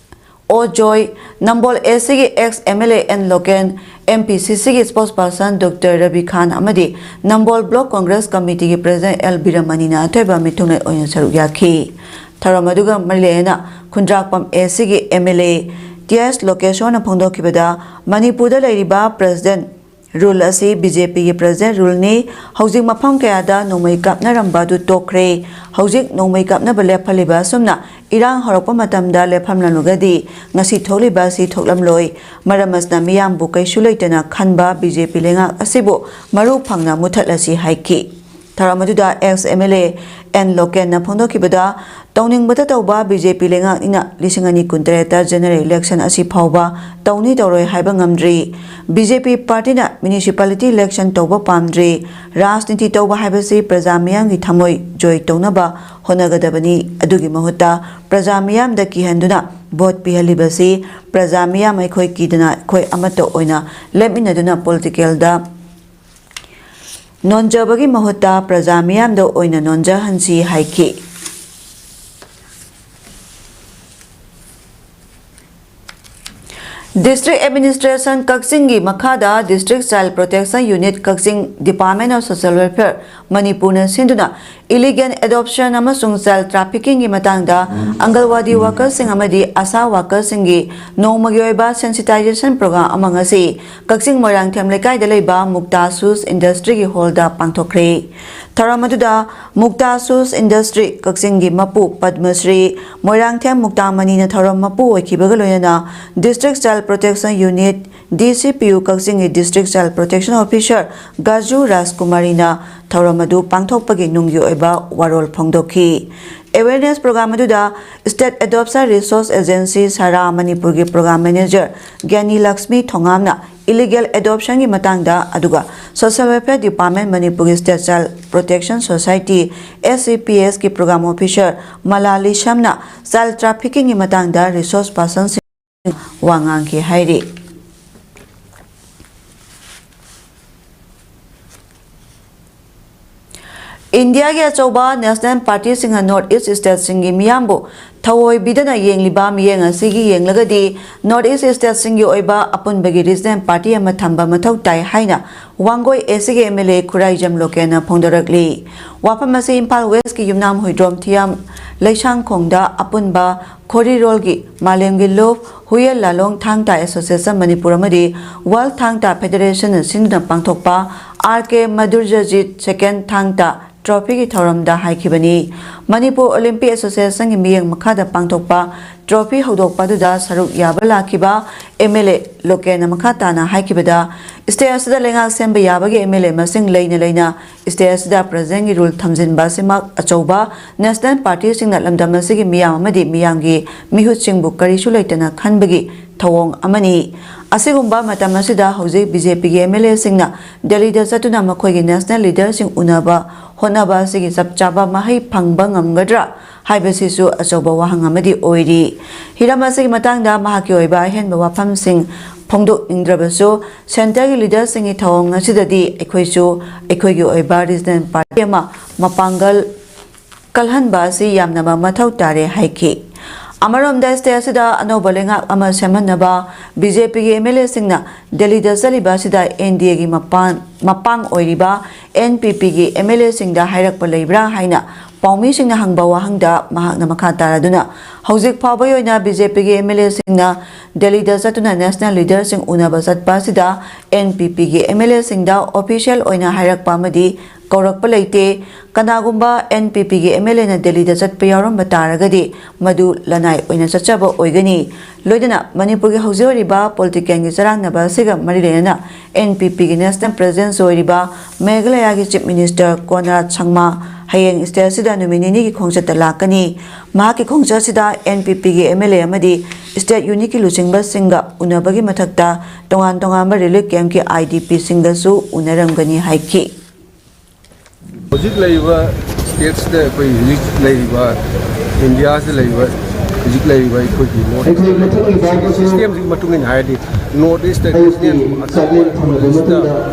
O Joy, Nambol ꯑꯦꯁꯤꯒꯤ ex M L A N Loken, M P C ꯁꯤꯒꯤ spokesperson doctor Rabi Khan ꯑꯃꯗꯤ ꯅꯝꯕꯣꯜ ꯕ꯭ꯂꯣꯛ ꯀꯣꯡꯒ꯭ꯔꯦꯁ ꯀꯃꯤꯇꯤꯒꯤ ꯄ꯭ꯔꯦꯁꯤꯗꯦꯟꯠ ꯑꯦꯜ ꯕꯤꯔꯃꯅꯤꯅ ꯑꯊꯣꯏꯕ ꯃꯤꯊꯨꯡꯂꯦꯟ ꯑꯣꯏꯅ ꯁꯔꯨꯛ ꯌꯥꯈꯤ꯫ ꯊꯧꯔꯝ ꯑꯗꯨꯒ ꯃꯔꯤ ꯂꯩꯅꯅ ꯈꯨꯟꯗ꯭ꯔꯥꯛꯄꯝ ꯑꯦꯁꯤꯒꯤ M L A T S ꯂꯣꯀꯦꯁꯣꯔꯅ ꯐꯣꯡꯗꯣꯛꯈꯤꯕꯗ, ꯃꯅꯤꯄꯨꯔꯗ ꯂꯩꯔꯤꯕ ꯄ꯭ꯔꯦꯁꯤꯗꯦꯟꯠ ꯔꯨꯜ ꯑꯁꯤ ꯕꯤ ꯖꯦ ꯄꯤꯒꯤ ꯄ꯭ꯔꯦꯁꯤꯗꯦꯟꯠ ꯔꯨꯜꯅꯤ꯫ ꯍꯧꯖꯤꯛ ꯃꯐꯝ ꯀꯌꯥꯗ ꯅꯣꯡꯃꯩ ꯀꯥꯞꯅꯔꯝꯕ ꯑꯗꯨ ꯇꯣꯛꯈ꯭ꯔꯦ꯫ ꯍꯧꯖꯤꯛ ꯅꯣꯡꯃꯩ ꯀꯥꯞꯅꯕ ꯂꯦꯞꯍꯜꯂꯤꯕ ꯑꯁꯨꯝꯅ ꯏꯔꯥꯡ ꯍꯧꯔꯛꯄ ꯃꯇꯝꯗ ꯂꯦꯞꯍꯜꯂꯝꯂꯒꯗꯤ ꯉꯁꯤ ꯊꯣꯛꯂꯤꯕ ꯑꯁꯤ ꯊꯣꯛꯂꯝꯂꯣꯏ꯫ ꯃꯔꯝ ꯑꯁꯤꯅ ꯃꯤꯌꯥꯝꯕꯨ ꯀꯩꯁꯨ ꯂꯩꯇꯅ ꯈꯟꯕ ꯕꯤ ꯖꯦ ꯄꯤ ꯂꯩꯉꯥꯛ ꯑꯁꯤꯕꯨ ꯃꯔꯨ ꯐꯪꯅ ꯃꯨꯊꯠꯂꯁꯤ ꯍꯥꯏꯈꯤ꯫ ꯊꯧꯔꯝ ꯑꯗꯨꯗ ex M L A N ꯂꯣꯀꯦꯟꯅ ꯐꯣꯡꯗꯣꯛꯈꯤꯕꯗ, ꯇꯧꯅꯤꯡꯕꯗ ꯇꯧꯕ ꯕꯤ ꯖꯦ ꯄꯤ ꯂꯩꯉꯥꯛꯅꯤꯅ ꯂꯤꯁꯤꯡ ꯑꯅꯤ ꯀꯨꯟꯇꯔꯦꯠꯇ ꯖꯦꯅꯔꯦꯜ ꯏꯂꯦꯛꯁꯟ ꯑꯁꯤ ꯐꯥꯎꯕ ꯇꯧꯅꯤ ꯇꯧꯔꯣꯏ ꯍꯥꯏꯕ ꯉꯝꯗ꯭ꯔꯤ꯫ ꯕꯤ ꯖꯦ ꯄꯤ ꯄꯥꯔꯇꯤꯅ ꯃ꯭ꯌꯨꯅꯤꯁꯤꯄꯥꯂꯤꯇꯤ ꯏꯂꯦꯛꯁꯟ ꯇꯧꯕ ꯄꯥꯝꯗ꯭ꯔꯤ꯫ ꯔꯥꯖꯅꯤꯇꯤ ꯇꯧꯕ ꯍꯥꯏꯕꯁꯤ ꯄ꯭ꯔꯖꯥ ꯃꯤꯌꯥꯝꯒꯤ ꯊꯃꯣꯏ ꯖꯣꯏ ꯇꯧꯅꯕ ꯍꯣꯠꯅꯒꯗꯕꯅꯤ꯫ ꯑꯗꯨꯒꯤ ꯃꯍꯨꯠꯇ ꯄ꯭ꯔꯖꯥ ꯃꯤꯌꯥꯝꯗ ꯀꯤꯍꯟꯗꯨꯅ ꯚꯣꯠ ꯄꯤꯍꯜꯂꯤꯕꯁꯤ ꯄ꯭ꯔꯖꯥ ꯃꯤꯌꯥꯝ ꯑꯩꯈꯣꯏ ꯀꯤꯗꯅ ꯑꯩꯈꯣꯏ ꯑꯃꯠꯇ ꯑꯣꯏꯅ ꯂꯦꯞꯃꯤꯟꯅꯗꯨꯅ ꯄꯣꯂꯤꯇꯤꯀꯦꯜꯗ ꯅꯣꯟꯖꯕꯒꯤ ꯃꯍꯨꯠꯇ ꯄ꯭ꯔꯖꯥ ꯃꯤꯌꯥꯝꯗ ꯑꯣꯏꯅ ꯅꯣꯟꯖꯍꯟꯁꯤ ꯍꯥꯏꯈꯤ꯫ ꯗꯤꯁꯇ꯭ꯔꯤꯛ ꯑꯦꯗꯃꯤꯅꯤꯁꯇ꯭ꯔꯦꯁꯟ ꯀꯛꯆꯤꯡꯒꯤ ꯃꯈꯥꯗ district child protection unit Kakching, department of social welfare ꯃꯅꯤꯄꯨꯔꯅ ꯁꯤꯟꯗꯨꯅ ꯏꯂꯤꯒꯦꯜ ꯑꯦꯗꯣꯞꯁꯟ ꯑꯃꯁꯨꯡ ꯆꯥꯏꯜ ꯇ꯭ꯔꯥꯐꯤꯀꯤꯡꯒꯤ ꯃꯇꯥꯡꯗ ꯑꯪꯒꯜꯋꯥꯗꯤ ꯋꯥꯀꯔꯁꯤꯡ ꯑꯃꯗꯤ ꯑꯁꯥ ꯋꯥꯀꯔꯁꯤꯡꯒꯤ ꯅꯣꯡꯃꯒꯤ ꯑꯣꯏꯕ ꯁꯦꯟꯁꯤꯇꯥꯏꯖꯦꯁꯟ ꯄ꯭ꯔꯣꯒ꯭ꯔꯥꯝ ꯑꯃ ꯉꯁꯤ ꯀꯛꯆꯤꯡ ꯃꯣꯏꯔꯥꯡꯊꯦꯝ ꯂꯩꯀꯥꯏꯗ ꯂꯩꯕ ꯃꯨꯛꯇꯥ ꯁꯨꯁ ꯏꯟꯗꯁꯇ꯭ꯔꯤꯒꯤ ꯍꯣꯜꯗ ꯄꯥꯡꯊꯣꯛꯈ꯭ꯔꯦ꯫ ꯊꯧꯔꯝ ꯑꯗꯨꯗ ꯃꯨꯛꯇꯥ ꯁꯨꯁ ꯏꯟꯗꯁꯇ꯭ꯔꯤ ꯀꯛꯆꯤꯡꯒꯤ ꯃꯄꯨ ꯄꯗꯃꯁ꯭ꯔꯤ ꯃꯣꯏꯔꯥꯡꯊꯦꯝ ꯃꯨꯛꯇꯥꯃꯅꯤꯅ ꯊꯧꯔꯝ ꯃꯄꯨ ꯑꯣꯏꯈꯤꯕꯒ ꯂꯣꯏꯅꯅ district child protection unit, D C P U ꯀꯛꯆꯤꯡꯒꯤ district child protection officer Gaju ꯔꯥꯖꯀꯨꯃꯥꯔꯤꯅ ꯊꯧꯔꯝ ꯑꯗꯨ ꯄꯥꯡꯊꯣꯛꯄꯒꯤ ꯅꯨꯡꯒꯤ ꯑꯣꯏꯕ ꯋꯥꯔꯣꯜ ꯐꯣꯡꯗꯣꯛꯈꯤ꯫ ꯑꯦꯋꯦꯔꯅꯦꯁ ꯄ꯭ꯔꯣꯒ꯭ꯔꯥꯝ ꯑꯗꯨꯗ state adoption resource agency, SARA, ꯃꯅꯤꯄꯨꯔꯒꯤ ꯄ꯭ꯔꯣꯒ꯭ꯔꯥꯝ ꯃꯦꯅꯦꯖꯔ ꯒ꯭ꯌꯥꯅꯤ ꯂꯛꯁꯃꯤ ꯊꯣꯉꯥꯝꯅ Illegal Adoption ꯒꯤ ꯃꯇꯥꯡꯗ, ꯑꯗꯨꯒ Social Welfare Department, ꯃꯅꯤꯄꯨꯔꯒꯤ State Child Protection Society, S C P S ꯀꯤ Program Officer ꯃꯂꯥꯂꯤ ꯁꯝꯅ Child Trafficking ꯒꯤ ꯃꯇꯥꯡꯗ Resource Person ꯁꯤꯡ ꯋꯥ ꯉꯥꯡꯈꯤ ꯍꯥꯏꯔꯤ꯫ ꯏꯟꯗꯤꯌꯥꯒꯤ ꯑꯆꯧꯕ National Party ꯁꯤꯡꯅ North East State ꯁꯤꯡꯒꯤ ꯃꯤꯌꯥꯝꯕꯨ ꯊꯑꯣꯏꯕꯤꯗꯅ ꯌꯦꯡꯂꯤꯕ ꯃꯤꯠꯌꯦꯡ ꯑꯁꯤꯒꯤ ꯌꯦꯡꯂꯒꯗꯤ, North East State ꯁꯤꯡꯒꯤ ꯑꯣꯏꯕ ꯑꯄꯨꯟꯕꯒꯤ Regional Party ꯑꯃ ꯊꯝꯕ ꯃꯊꯧ ꯇꯥꯏ ꯍꯥꯏꯅ ꯋꯥꯡꯒꯣꯏ A C ꯒꯤ M L A ꯈꯨꯔꯥꯏꯖꯝ ꯂꯣꯀꯦꯟꯅ ꯐꯣꯡꯗꯣꯔꯛꯂꯤ꯫ ꯋꯥꯐꯝ ꯑꯁꯤ ꯏꯝꯐꯥꯜ West ꯀꯤ ꯌꯨꯝꯅꯥꯝ ꯍꯨꯏꯗ꯭ꯔꯣꯝ ꯊꯤꯌꯥꯝ ꯂꯩꯁꯥꯡꯈꯣꯡꯗ ꯑꯄꯨꯟꯕ ꯈꯣꯔꯤꯔꯣꯜꯒꯤ ꯃꯥꯂꯦꯝꯒꯤ ꯂꯨꯞ ꯍꯨꯌꯦꯜ ꯂꯥꯂꯣꯡ ꯊꯥꯡ ꯇꯥ Association ꯃꯅꯤꯄꯨꯔ ꯑꯃꯗꯤ World ꯊꯥꯡ ꯇꯥ Federation ꯅ ꯁꯤꯟꯗꯨꯅ ꯄꯥꯡꯊꯣꯛꯄ R K ꯃꯗꯨꯔꯖꯖꯤꯠ Second ꯊꯥꯡ ꯇꯥ Trophy ꯒꯤ ꯊꯧꯔꯝꯗ ꯍꯥꯏꯈꯤꯕꯅꯤ꯫ ꯃꯅꯤꯄꯨꯔ Olympic Association ꯒꯤ ꯃꯤꯠꯌꯦꯡ ꯃꯈꯥꯗ ꯄꯥꯡꯊꯣꯛꯄ trophy ꯍꯧꯗꯣꯛꯄ ꯑꯗꯨꯗ ꯁꯔꯨꯛ ꯌꯥꯕ ꯂꯥꯛꯈꯤꯕ M L A ꯂꯣꯀꯦꯟꯅ ꯃꯈꯥ ꯇꯥꯅ ꯍꯥꯏꯈꯤꯕꯗ, state ꯑꯁꯤꯗ ꯂꯩꯉꯥꯛ ꯁꯦꯝꯕ ꯌꯥꯕꯒꯤ M L A ꯃꯁꯤꯡ ꯂꯩꯅ ꯂꯩꯅ state ꯑꯁꯤꯗ present ꯒꯤ rule ꯊꯝꯖꯤꯟꯕ ꯑꯁꯤꯃꯛ ꯑꯆꯧꯕ National Party ꯁꯤꯡꯅ ꯂꯝꯗꯝ ꯑꯁꯤꯒꯤ ꯃꯤꯌꯥꯝ ꯑꯃꯗꯤ ꯃꯤꯌꯥꯝꯒꯤ ꯃꯤꯍꯨꯠꯁꯤꯡꯕꯨ ꯀꯔꯤꯁꯨ ꯂꯩꯇꯅ ꯈꯟꯕꯒꯤ ꯊꯧꯑꯣꯡ ꯑꯃꯅꯤ꯫ ꯑꯁꯤꯒꯨꯝꯕ ꯃꯇꯝ ꯑꯁꯤꯗ ꯍꯧꯖꯤꯛ B J P ꯒꯤ M L A ꯁꯤꯡꯅ ꯗꯦꯜꯂꯤꯗ ꯆꯠꯇꯨꯅ ꯃꯈꯣꯏꯒꯤ national leader ꯁꯤꯡ ꯎꯅꯕ ꯍꯣꯠꯅꯕ ꯑꯁꯤꯒꯤ ꯆꯞ ꯆꯥꯕ ꯃꯍꯩ ꯐꯪꯕ ꯉꯝꯒꯗ꯭ꯔꯥ ꯍꯥꯏꯕꯁꯤꯁꯨ ꯑꯆꯧꯕ ꯋꯥꯍꯪ ꯑꯃꯗꯤ ꯑꯣꯏꯔꯤ꯫ ꯍꯤꯔꯝ ꯑꯁꯤꯒꯤ ꯃꯇꯥꯡꯗ ꯃꯍꯥꯛꯀꯤ ꯑꯣꯏꯕ ꯑꯍꯦꯟꯕ ꯋꯥꯐꯝꯁꯤꯡ ꯐꯣꯡꯗꯣꯛꯅꯤꯡꯗ꯭ꯔꯕꯁꯨ, centre ꯒꯤ leader ꯁꯤꯡꯒꯤ ꯊꯧꯑꯣꯡ ꯑꯁꯤꯗꯗꯤ ꯑꯩꯈꯣꯏꯁꯨ ꯑꯩꯈꯣꯏꯒꯤ ꯑꯣꯏꯕ Regional Party ꯑꯃ ꯃꯄꯥꯡꯒꯜ ꯀꯜꯍꯟꯕ ꯑꯁꯤ ꯌꯥꯝꯅ ꯃ-, ꯃꯊꯧ ꯇꯥꯔꯦ ꯍꯥꯏꯈꯤ꯫ ꯑꯃꯔꯣꯝꯗ, state ꯑꯁꯤꯗ ꯑꯅꯧꯕ ꯂꯩꯉꯥꯛ ꯑꯃ ꯁꯦꯝꯍꯟꯅꯕ B J P ꯒꯤ M L A ꯁꯤꯡꯅ ꯗꯦꯜꯂꯤꯗ ꯆꯠꯂꯤꯕ ꯑꯁꯤꯗ N D A ꯒꯤ ꯃꯄꯥꯟ, ꯃꯄꯥꯡ ꯑꯣꯏꯔꯤꯕ N P P ꯒꯤ M L A ꯁꯤꯡꯗ ꯍꯥꯏꯔꯛꯄ ꯂꯩꯕ꯭ꯔꯥ ꯍꯥꯏꯅ ꯄꯥꯎꯃꯤꯁꯤꯡꯅ ꯍꯪꯕ ꯋꯥꯍꯪꯗ ꯃꯍꯥꯛꯅ ꯃꯈꯥ ꯇꯥꯔꯗꯨꯅ, ꯍꯧꯖꯤꯛ ꯐꯥꯎꯕꯒꯤ ꯑꯣꯏꯅ B J P ꯒꯤ M L A ꯁꯤꯡꯅ ꯗꯦꯜꯂꯤꯗ ꯆꯠꯇꯨꯅ national leader ꯁꯤꯡ ꯎꯅꯕ ꯆꯠꯄ ꯑꯁꯤꯗ N P P ꯒꯤ M L A ꯁꯤꯡꯗ official ꯑꯣꯏꯅ ꯍꯥꯏꯔꯛꯄ ꯑꯃꯗꯤ ꯀꯧꯔꯛꯄ ꯂꯩꯇꯦ꯫ ꯀꯅꯥꯒꯨꯝꯕ N P P ꯒꯤ M L A ꯅ ꯗꯦꯜꯂꯤꯗ ꯆꯠꯄ ꯌꯥꯎꯔꯝꯕ ꯇꯥꯔꯒꯗꯤ, ꯃꯗꯨ ꯂꯅꯥꯏ ꯑꯣꯏꯅ ꯆꯠꯆꯕ ꯑꯣꯏꯒꯅꯤ꯫ ꯂꯣꯏꯅꯅ ꯃꯅꯤꯄꯨꯔꯒꯤ ꯍꯧꯖꯤꯛ ꯑꯣꯏꯔꯤꯕ political ꯒꯤ ꯆꯔꯥꯡꯅꯕ ꯑꯁꯤꯒ ꯃꯔꯤ ꯂꯩꯅꯅ N P P ꯒꯤ national president ꯑꯣꯏꯔꯤꯕ ꯃꯦꯘꯥꯂꯌꯥꯒꯤ Chief Minister ꯀꯣꯟꯔꯥꯗ ꯁꯪꯃꯥ ꯍꯌꯦꯡ state ꯑꯁꯤꯗ ꯅꯨꯃꯤꯠ ꯅꯤꯅꯤꯒꯤ ꯈꯣꯡꯆꯠꯇ ꯂꯥꯛꯀꯅꯤ꯫ ꯃꯍꯥꯛꯀꯤ ꯈꯣꯡꯆꯠ ꯑꯁꯤꯗ N P P ꯒꯤ M L A ꯑꯃꯗꯤ ꯁ꯭ꯇꯦꯠ ꯌꯨꯅꯤꯠꯀꯤ ꯂꯨꯆꯤꯡꯕꯁꯤꯡꯒ ꯎꯅꯕꯒꯤ ꯃꯊꯛꯇ ꯇꯣꯉꯥꯟ ꯇꯣꯉꯥꯟꯕ ꯔꯤꯂꯤꯐ ꯀꯦꯝꯞꯀꯤ ꯑꯥꯏ ꯗꯤ ꯄꯤꯁꯤꯡꯒꯁꯨ ꯎꯅꯔꯝꯒꯅꯤ ꯍꯥꯏꯈꯤ꯫ ꯍꯧꯖꯤꯛ ꯂꯩꯔꯤꯕ ꯁ꯭ꯇꯦꯠꯁꯤꯗ ꯑꯩꯈꯣꯏ ꯍꯧꯖꯤꯛ ꯂꯩꯔꯤꯕ ꯏꯟꯗꯤꯌꯥꯁꯤꯗ ꯂꯩꯔꯤꯕ ꯍꯧꯖꯤꯛ ꯂꯩꯔꯤꯕ ꯑꯩꯈꯣꯏꯒꯤ ꯅꯣꯔꯠ ꯏꯁ ꯁꯤꯁꯇꯦꯝꯁꯤꯒꯤ ꯃꯇꯨꯡ ꯏꯟꯅ ꯍꯥꯏꯔꯗꯤ ꯅꯣꯔꯠ ꯏꯁꯇ ꯔꯤꯖꯅꯦꯜ ꯑꯇꯣꯞꯄ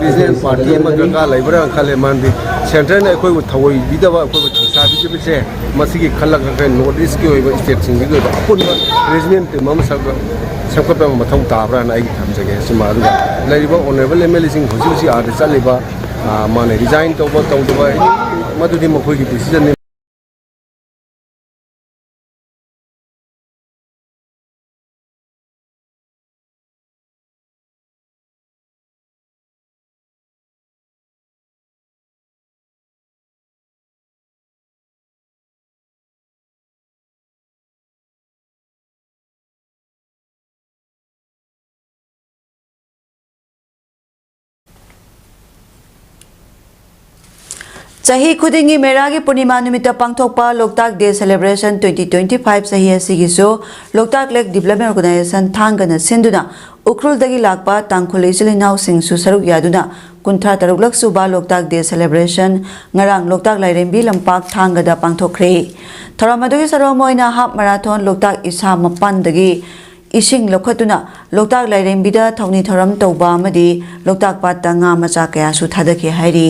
ꯔꯤꯖꯅꯦꯜ ꯄꯥꯔꯇꯤ ꯑꯃ ꯗꯔꯀꯥꯔ ꯂꯩꯕ꯭ꯔꯥ ꯈꯜꯂꯦ꯫ ꯃꯔꯝꯗꯤ ꯁꯦꯟꯇ꯭ꯔꯦꯜꯅ ꯑꯩꯈꯣꯏꯕꯨ ꯊꯑꯣꯏꯕꯤꯗꯕ ꯑꯩꯈꯣꯏꯕꯨ ꯊꯧꯁꯥꯕꯤꯗꯕꯁꯦ ꯃꯁꯤꯒꯤ ꯈꯜꯂꯒ ꯑꯩꯈꯣꯏ ꯅꯣꯔꯠ ꯏꯁꯀꯤ ꯑꯣꯏꯕ ꯁ꯭ꯇꯦꯠꯁꯤꯡꯁꯤꯒꯤ ꯑꯣꯏꯕ ꯑꯄꯨꯟꯕ ꯔꯤꯖꯅꯦꯜ ꯇꯤꯝ ꯑꯃ ꯁꯦꯝꯒꯠꯄ ꯑꯃ ꯃꯊꯧ ꯇꯥꯕ꯭ꯔꯥꯅ ꯑꯩꯒꯤ ꯊꯝꯖꯒꯦ꯫ ꯁꯤꯃ ꯑꯗꯨꯒ ꯂꯩꯔꯤꯕ ꯑꯣꯅꯔꯦꯕꯜ ꯑꯦꯝ ꯑꯦꯜ ꯑꯦꯁꯤꯡ ꯍꯧꯖꯤꯛ ꯍꯧꯖꯤꯛ ꯑꯥꯗ ꯆꯠꯂꯤꯕ ꯃꯥꯅ ꯔꯤꯖꯥꯏꯟ ꯇꯧꯕ ꯇꯧꯗꯕ ꯃꯗꯨꯗꯤ ꯃꯈꯣꯏꯒꯤ ꯗꯤꯁꯤꯖꯟꯅꯤ꯫ ꯆꯍꯤ ꯈꯨꯗꯤꯡꯒꯤ ꯃꯦꯔꯥꯒꯤ ꯄꯨꯔꯅꯤꯃꯥ ꯅꯨꯃꯤꯠꯇ ꯄꯥꯡꯊꯣꯛꯄ ꯂꯣꯛꯇꯥꯛ ꯗꯦ ꯁꯦꯂꯦꯕ꯭ꯔꯦꯁꯟ ꯇ꯭ꯋꯦꯟꯇꯤ ꯇ꯭ꯋꯦꯟꯇꯤ ꯐꯥꯏꯚ ꯆꯍꯤ ꯑꯁꯤꯒꯤꯁꯨ ꯂꯣꯛꯇꯥꯛ ꯂꯦꯛ ꯗꯤꯕ꯭ꯂꯞꯃꯦꯟ ꯑꯣꯔꯒꯅꯥꯏꯖꯦꯁꯟ ꯊꯥꯡꯒꯅ ꯁꯤꯟꯗꯨꯅ ꯎꯈ꯭ꯔꯨꯜꯗꯒꯤ ꯂꯥꯛꯄ ꯇꯥꯡꯈꯨꯜ ꯏꯆꯤꯜ ꯏꯅꯥꯎꯁꯤꯡꯁꯨ ꯁꯔꯨꯛ ꯌꯥꯗꯨꯅ ꯀꯨꯟꯊ꯭ꯔꯥ ꯇꯔꯨꯛꯂꯛ ꯁꯨꯕ ꯂꯣꯛꯇꯥꯛ ꯗꯦ ꯁꯦꯂꯦꯕ꯭ꯔꯦꯁꯟ ꯉꯔꯥꯡ ꯂꯣꯛꯇꯥꯛ ꯂꯥꯏꯔꯦꯝꯕꯤ ꯂꯝꯄꯥꯛ ꯊꯥꯡꯒꯗ ꯄꯥꯡꯊꯣꯛꯈ꯭ꯔꯦ꯫ ꯊꯧꯔꯝ ꯑꯗꯨꯒꯤ ꯁꯔꯨꯛ ꯑꯃ ꯑꯣꯏꯅ ꯍꯥꯞ ꯃꯔꯥꯊꯣꯟ ꯂꯣꯛꯇꯥꯛ ꯏꯁꯥ ꯃꯄꯥꯟꯗꯒꯤ ꯏꯁꯤꯡ ꯂꯧꯈꯠꯇꯨꯅ ꯂꯣꯛꯇꯥꯛ ꯂꯥꯏꯔꯦꯝꯕꯤꯗ ꯊꯧꯅꯤ ꯊꯧꯔꯝ ꯇꯧꯕ ꯑꯃꯗꯤ ꯂꯣꯛꯇꯥꯛ ꯄꯥꯠꯇ ꯉꯥ ꯃꯆꯥ ꯀꯌꯥꯁꯨ ꯊꯥꯗꯈꯤ ꯍꯥꯏꯔꯤ꯫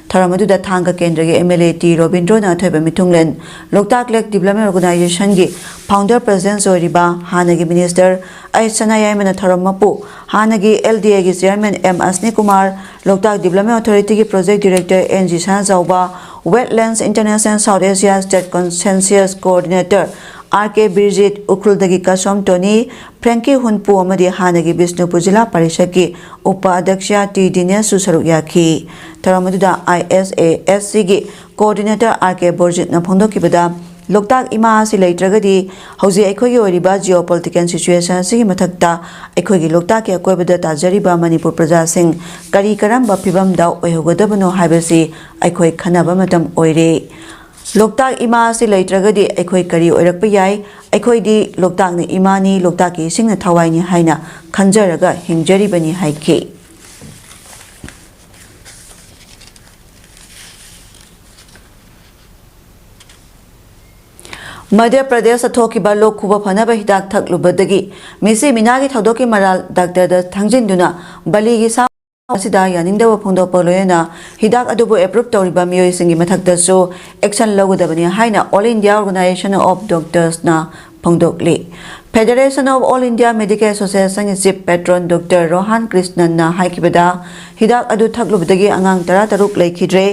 ꯊꯧꯔꯝ ꯑꯗꯨꯗ ꯊꯥꯡꯒ ꯀꯦꯟꯗ꯭ꯔꯒꯤ ꯑꯦꯝ ꯑꯦꯜ ꯑꯦ ꯇꯤ ꯔꯣꯕꯤꯟꯗ꯭ꯔꯣꯅ ꯑꯊꯣꯏꯕ ꯃꯤꯊꯨꯡꯂꯦꯟ, ꯂꯣꯛꯇꯥꯛ ꯂꯦꯛ ꯗꯤꯕ꯭ꯂꯞꯃꯦꯟ ꯑꯣꯔꯒꯅꯥꯏꯖꯦꯁꯟꯒꯤ ꯐꯥꯎꯟꯗꯔ ꯄ꯭ꯔꯁꯤꯗꯦꯟꯠ ꯑꯣꯏꯔꯤꯕ ꯍꯥꯟꯅꯒꯤ ꯃꯤꯅꯤꯁꯇꯔ ꯑꯩꯆ ꯁꯅꯥꯌꯥꯏꯃꯅ ꯊꯧꯔꯝ ꯃꯄꯨ, ꯍꯥꯟꯅꯒꯤ ꯑꯦꯜ ꯗꯤ ꯑꯦꯒꯤ chairman M Ashni Kumar, Loktak development ꯑꯣꯊꯣꯔꯤꯇꯤꯒꯤ project director N G Sanajaoba, Wetlands International South Asia state conscious coordinator R K Birjit, ꯎꯈ꯭ꯔꯨꯜꯗꯒꯤ ꯀꯁꯣꯝ ꯇꯣꯅꯤ, ꯐ꯭ꯔꯦꯡꯀꯤ ꯍꯨꯟꯄꯨ ꯑꯃꯗꯤ ꯍꯥꯟꯅꯒꯤ ꯕꯤꯁꯅꯨꯄꯨꯔ ꯖꯤꯂꯥ ꯄꯔꯤꯁꯠꯀꯤ ꯎꯄ ꯑꯗ꯭ꯌꯛꯁ ꯇꯤ ꯗꯤꯅꯦꯁꯁꯨ ꯁꯔꯨꯛ ꯌꯥꯈꯤ꯫ ꯊꯧꯔꯝ ꯑꯗꯨꯗ ꯑꯥꯏ ꯑꯦꯁ ꯑꯦ ꯑꯦꯁ ꯁꯤꯒꯤ ꯀꯣꯑꯣꯔꯗꯤꯅꯦꯇꯔ ꯑꯥꯔ ꯀꯦ ꯕꯣꯔꯖꯤꯠꯅ ꯐꯣꯡꯗꯣꯛꯈꯤꯕꯗ, ꯂꯣꯛꯇꯥꯛ ꯏꯃꯥ ꯑꯁꯤ ꯂꯩꯇ꯭ꯔꯒꯗꯤ ꯍꯧꯖꯤꯛ ꯑꯩꯈꯣꯏꯒꯤ ꯑꯣꯏꯔꯤꯕ ꯖꯤꯑꯣ ꯄꯣꯂꯤꯇꯤꯀꯦꯜ ꯁꯤꯆꯨꯋꯦꯁꯟ ꯑꯁꯤꯒꯤ ꯃꯊꯛꯇ ꯑꯩꯈꯣꯏꯒꯤ ꯂꯣꯛꯇꯥꯛꯀꯤ ꯑꯀꯣꯏꯕꯗ ꯇꯥꯖꯔꯤꯕ ꯃꯅꯤꯄꯨꯔ ꯄ꯭ꯔꯖꯥꯁꯤꯡ ꯀꯔꯤ ꯀꯔꯝꯕ ꯐꯤꯕꯝꯗ ꯑꯣꯏꯍꯧꯒꯗꯕꯅꯣ ꯍꯥꯏꯕꯁꯤ ꯑꯩꯈꯣꯏ ꯈꯟꯅꯕ ꯃꯇꯝ ꯑꯣꯏꯔꯦ꯫ ꯂꯣꯛꯇꯥꯛ ꯏꯃꯥ ꯑꯁꯤ ꯂꯩꯇ꯭ꯔꯒꯗꯤ ꯑꯩꯈꯣꯏ ꯀꯔꯤ ꯑꯣꯏꯔꯛꯄ ꯌꯥꯏ? ꯑꯩꯈꯣꯏꯗꯤ ꯂꯣꯛꯇꯥꯛꯅ ꯏꯃꯥꯅꯤ, ꯂꯣꯛꯇꯥꯛꯀꯤ ꯏꯁꯤꯡꯅ ꯊꯋꯥꯏꯅꯤ ꯍꯥꯏꯅ ꯈꯟꯖꯔꯒ ꯍꯤꯡꯖꯔꯤꯕꯅꯤ ꯍꯥꯏꯈꯤ꯫ ꯃꯙ꯭ꯌ ꯄ꯭ꯔꯗꯦꯁꯇ ꯊꯣꯛꯈꯤꯕ ꯂꯣꯛ ꯈꯨꯕ ꯐꯅꯕ ꯍꯤꯗꯥꯛ ꯊꯛꯂꯨꯕꯗꯒꯤ ꯃꯤꯁꯤ ꯃꯤꯅꯥꯒꯤ ꯊꯧꯗꯣꯛꯀꯤ ꯃꯔꯥꯜ ꯗꯥꯛꯇꯔꯗ ꯊꯥꯡꯖꯤꯟꯗꯨꯅ ꯕꯂꯤꯒꯤ ꯁꯥ ꯑꯁꯤꯗ ꯌꯥꯅꯤꯡꯗꯕ ꯐꯣꯡꯗꯣꯛꯄ ꯂꯣꯏꯅꯅ ꯍꯤꯗꯥꯛ ꯑꯗꯨꯕꯨ ꯑꯦꯄ꯭ꯔꯨꯞ ꯇꯧꯔꯤꯕ ꯃꯤꯑꯣꯏꯁꯤꯡꯒꯤ ꯃꯊꯛꯇꯁꯨ ꯑꯦꯛꯁꯟ ꯂꯧꯒꯗꯕꯅꯤ ꯍꯥꯏꯅ All India Organisation of Doctorsꯅ ꯐꯣꯡꯗꯣꯛꯂꯤ꯫ Federation of All India Medical Associationꯒꯤ ꯆꯤꯐ ꯄꯦꯇ꯭ꯔꯣꯟ ꯗꯣꯛꯇꯔ ꯔꯣꯍꯥꯟ ꯀ꯭ꯔꯤꯁꯅꯟꯅ ꯍꯥꯏꯈꯤꯕꯗ, ꯍꯤꯗꯥꯛ ꯑꯗꯨ ꯊꯛꯂꯨꯕꯗꯒꯤ ꯑꯉꯥꯡ ꯇꯔꯥꯇꯔꯨꯛ ꯂꯩꯈꯤꯗ꯭ꯔꯦ꯫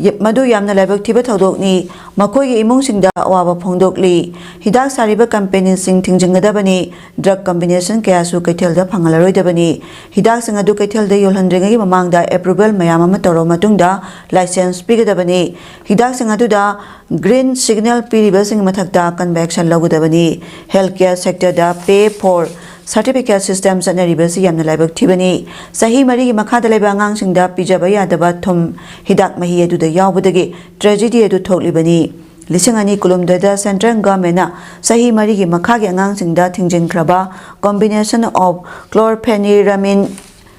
ꯌ-, ꯃꯗꯨ ꯌꯥꯝꯅ ꯂꯥꯏꯕꯛ ꯊꯤꯕ ꯊꯧꯗꯣꯛꯅꯤ꯫ ꯃꯈꯣꯏꯒꯤ ꯏꯃꯨꯡꯁꯤꯡꯗ ꯑꯋꯥꯕ ꯐꯣꯡꯗꯣꯛꯂꯤ꯫ ꯍꯤꯗꯥꯛ ꯁꯥꯔꯤꯕ ꯀꯝꯄꯦꯅꯤꯁꯤꯡ ꯊꯤꯡꯖꯤꯟꯒꯗꯕꯅꯤ꯫ ꯗ꯭ꯔꯒ ꯀꯝꯕꯤꯅꯦꯁꯟ ꯀꯌꯥꯁꯨ ꯀꯩꯊꯦꯜꯗ ꯐꯪꯍꯜꯂꯔꯣꯏꯗꯕꯅꯤ꯫ ꯍꯤꯗꯥꯛꯁꯤꯡ ꯑꯗꯨ ꯀꯩꯊꯦꯜꯗ ꯌꯣꯜꯍꯟꯗ꯭ꯔꯤꯉꯩꯒꯤ ꯃꯃꯥꯡꯗ ꯑꯦꯄ꯭ꯔꯨꯚꯦꯜ ꯃꯌꯥꯝ ꯑꯃ ꯇꯧꯔꯕ ꯃꯇꯨꯡꯗ ꯂꯥꯏꯁꯦꯟꯁ ꯄꯤꯒꯗꯕꯅꯤ꯫ ꯍꯤꯗꯥꯛꯁꯤꯡ ꯑꯗꯨꯗ ꯒ꯭ꯔꯤꯟ ꯁꯤꯒꯅꯦꯜ ꯄꯤꯔꯤꯕꯁꯤꯡꯒꯤ ꯃꯊꯛꯇ ꯑꯀꯟꯕ ꯑꯦꯛꯁꯟ ꯂꯧꯒꯗꯕꯅꯤ꯫ ꯍꯦꯜꯊ ꯀꯦꯌꯔ ꯁꯦꯛꯇꯔꯗ ꯄꯦ ꯐꯣꯔ ꯁꯔꯇꯤꯐꯤꯀꯦꯠ ꯁꯤꯁꯇꯦꯝ ꯆꯠꯅꯔꯤꯕꯁꯤ ꯌꯥꯝꯅ ꯂꯥꯏꯕꯛ ꯊꯤꯕꯅꯤ꯫ ꯆꯍꯤ ꯃꯔꯤꯒꯤ ꯃꯈꯥꯗ ꯂꯩꯕ ꯑꯉꯥꯡꯁꯤꯡꯗ ꯄꯤꯖꯕ ꯌꯥꯗꯕ ꯊꯨꯝ ꯍꯤꯗꯥꯛ ꯃꯍꯤ ꯑꯗꯨꯗ ꯌꯥꯎꯕꯗꯒꯤ ꯇ꯭ꯔꯦꯖꯦꯗꯤ ꯑꯗꯨ ꯊꯣꯛꯂꯤꯕꯅꯤ꯫ ꯂꯤꯁꯤꯡ ꯑꯅꯤ ꯀꯨꯟꯍꯨꯝꯗꯣꯏꯗ ꯁꯦꯟꯇ꯭ꯔꯦꯜ ꯒꯚꯔꯟꯃꯦꯟꯠꯅ ꯆꯍꯤ ꯃꯔꯤꯒꯤ ꯃꯈꯥꯒꯤ ꯑꯉꯥꯡꯁꯤꯡꯗ ꯊꯤꯡꯖꯤꯟꯈ꯭ꯔꯕ combination of chlorpheniramine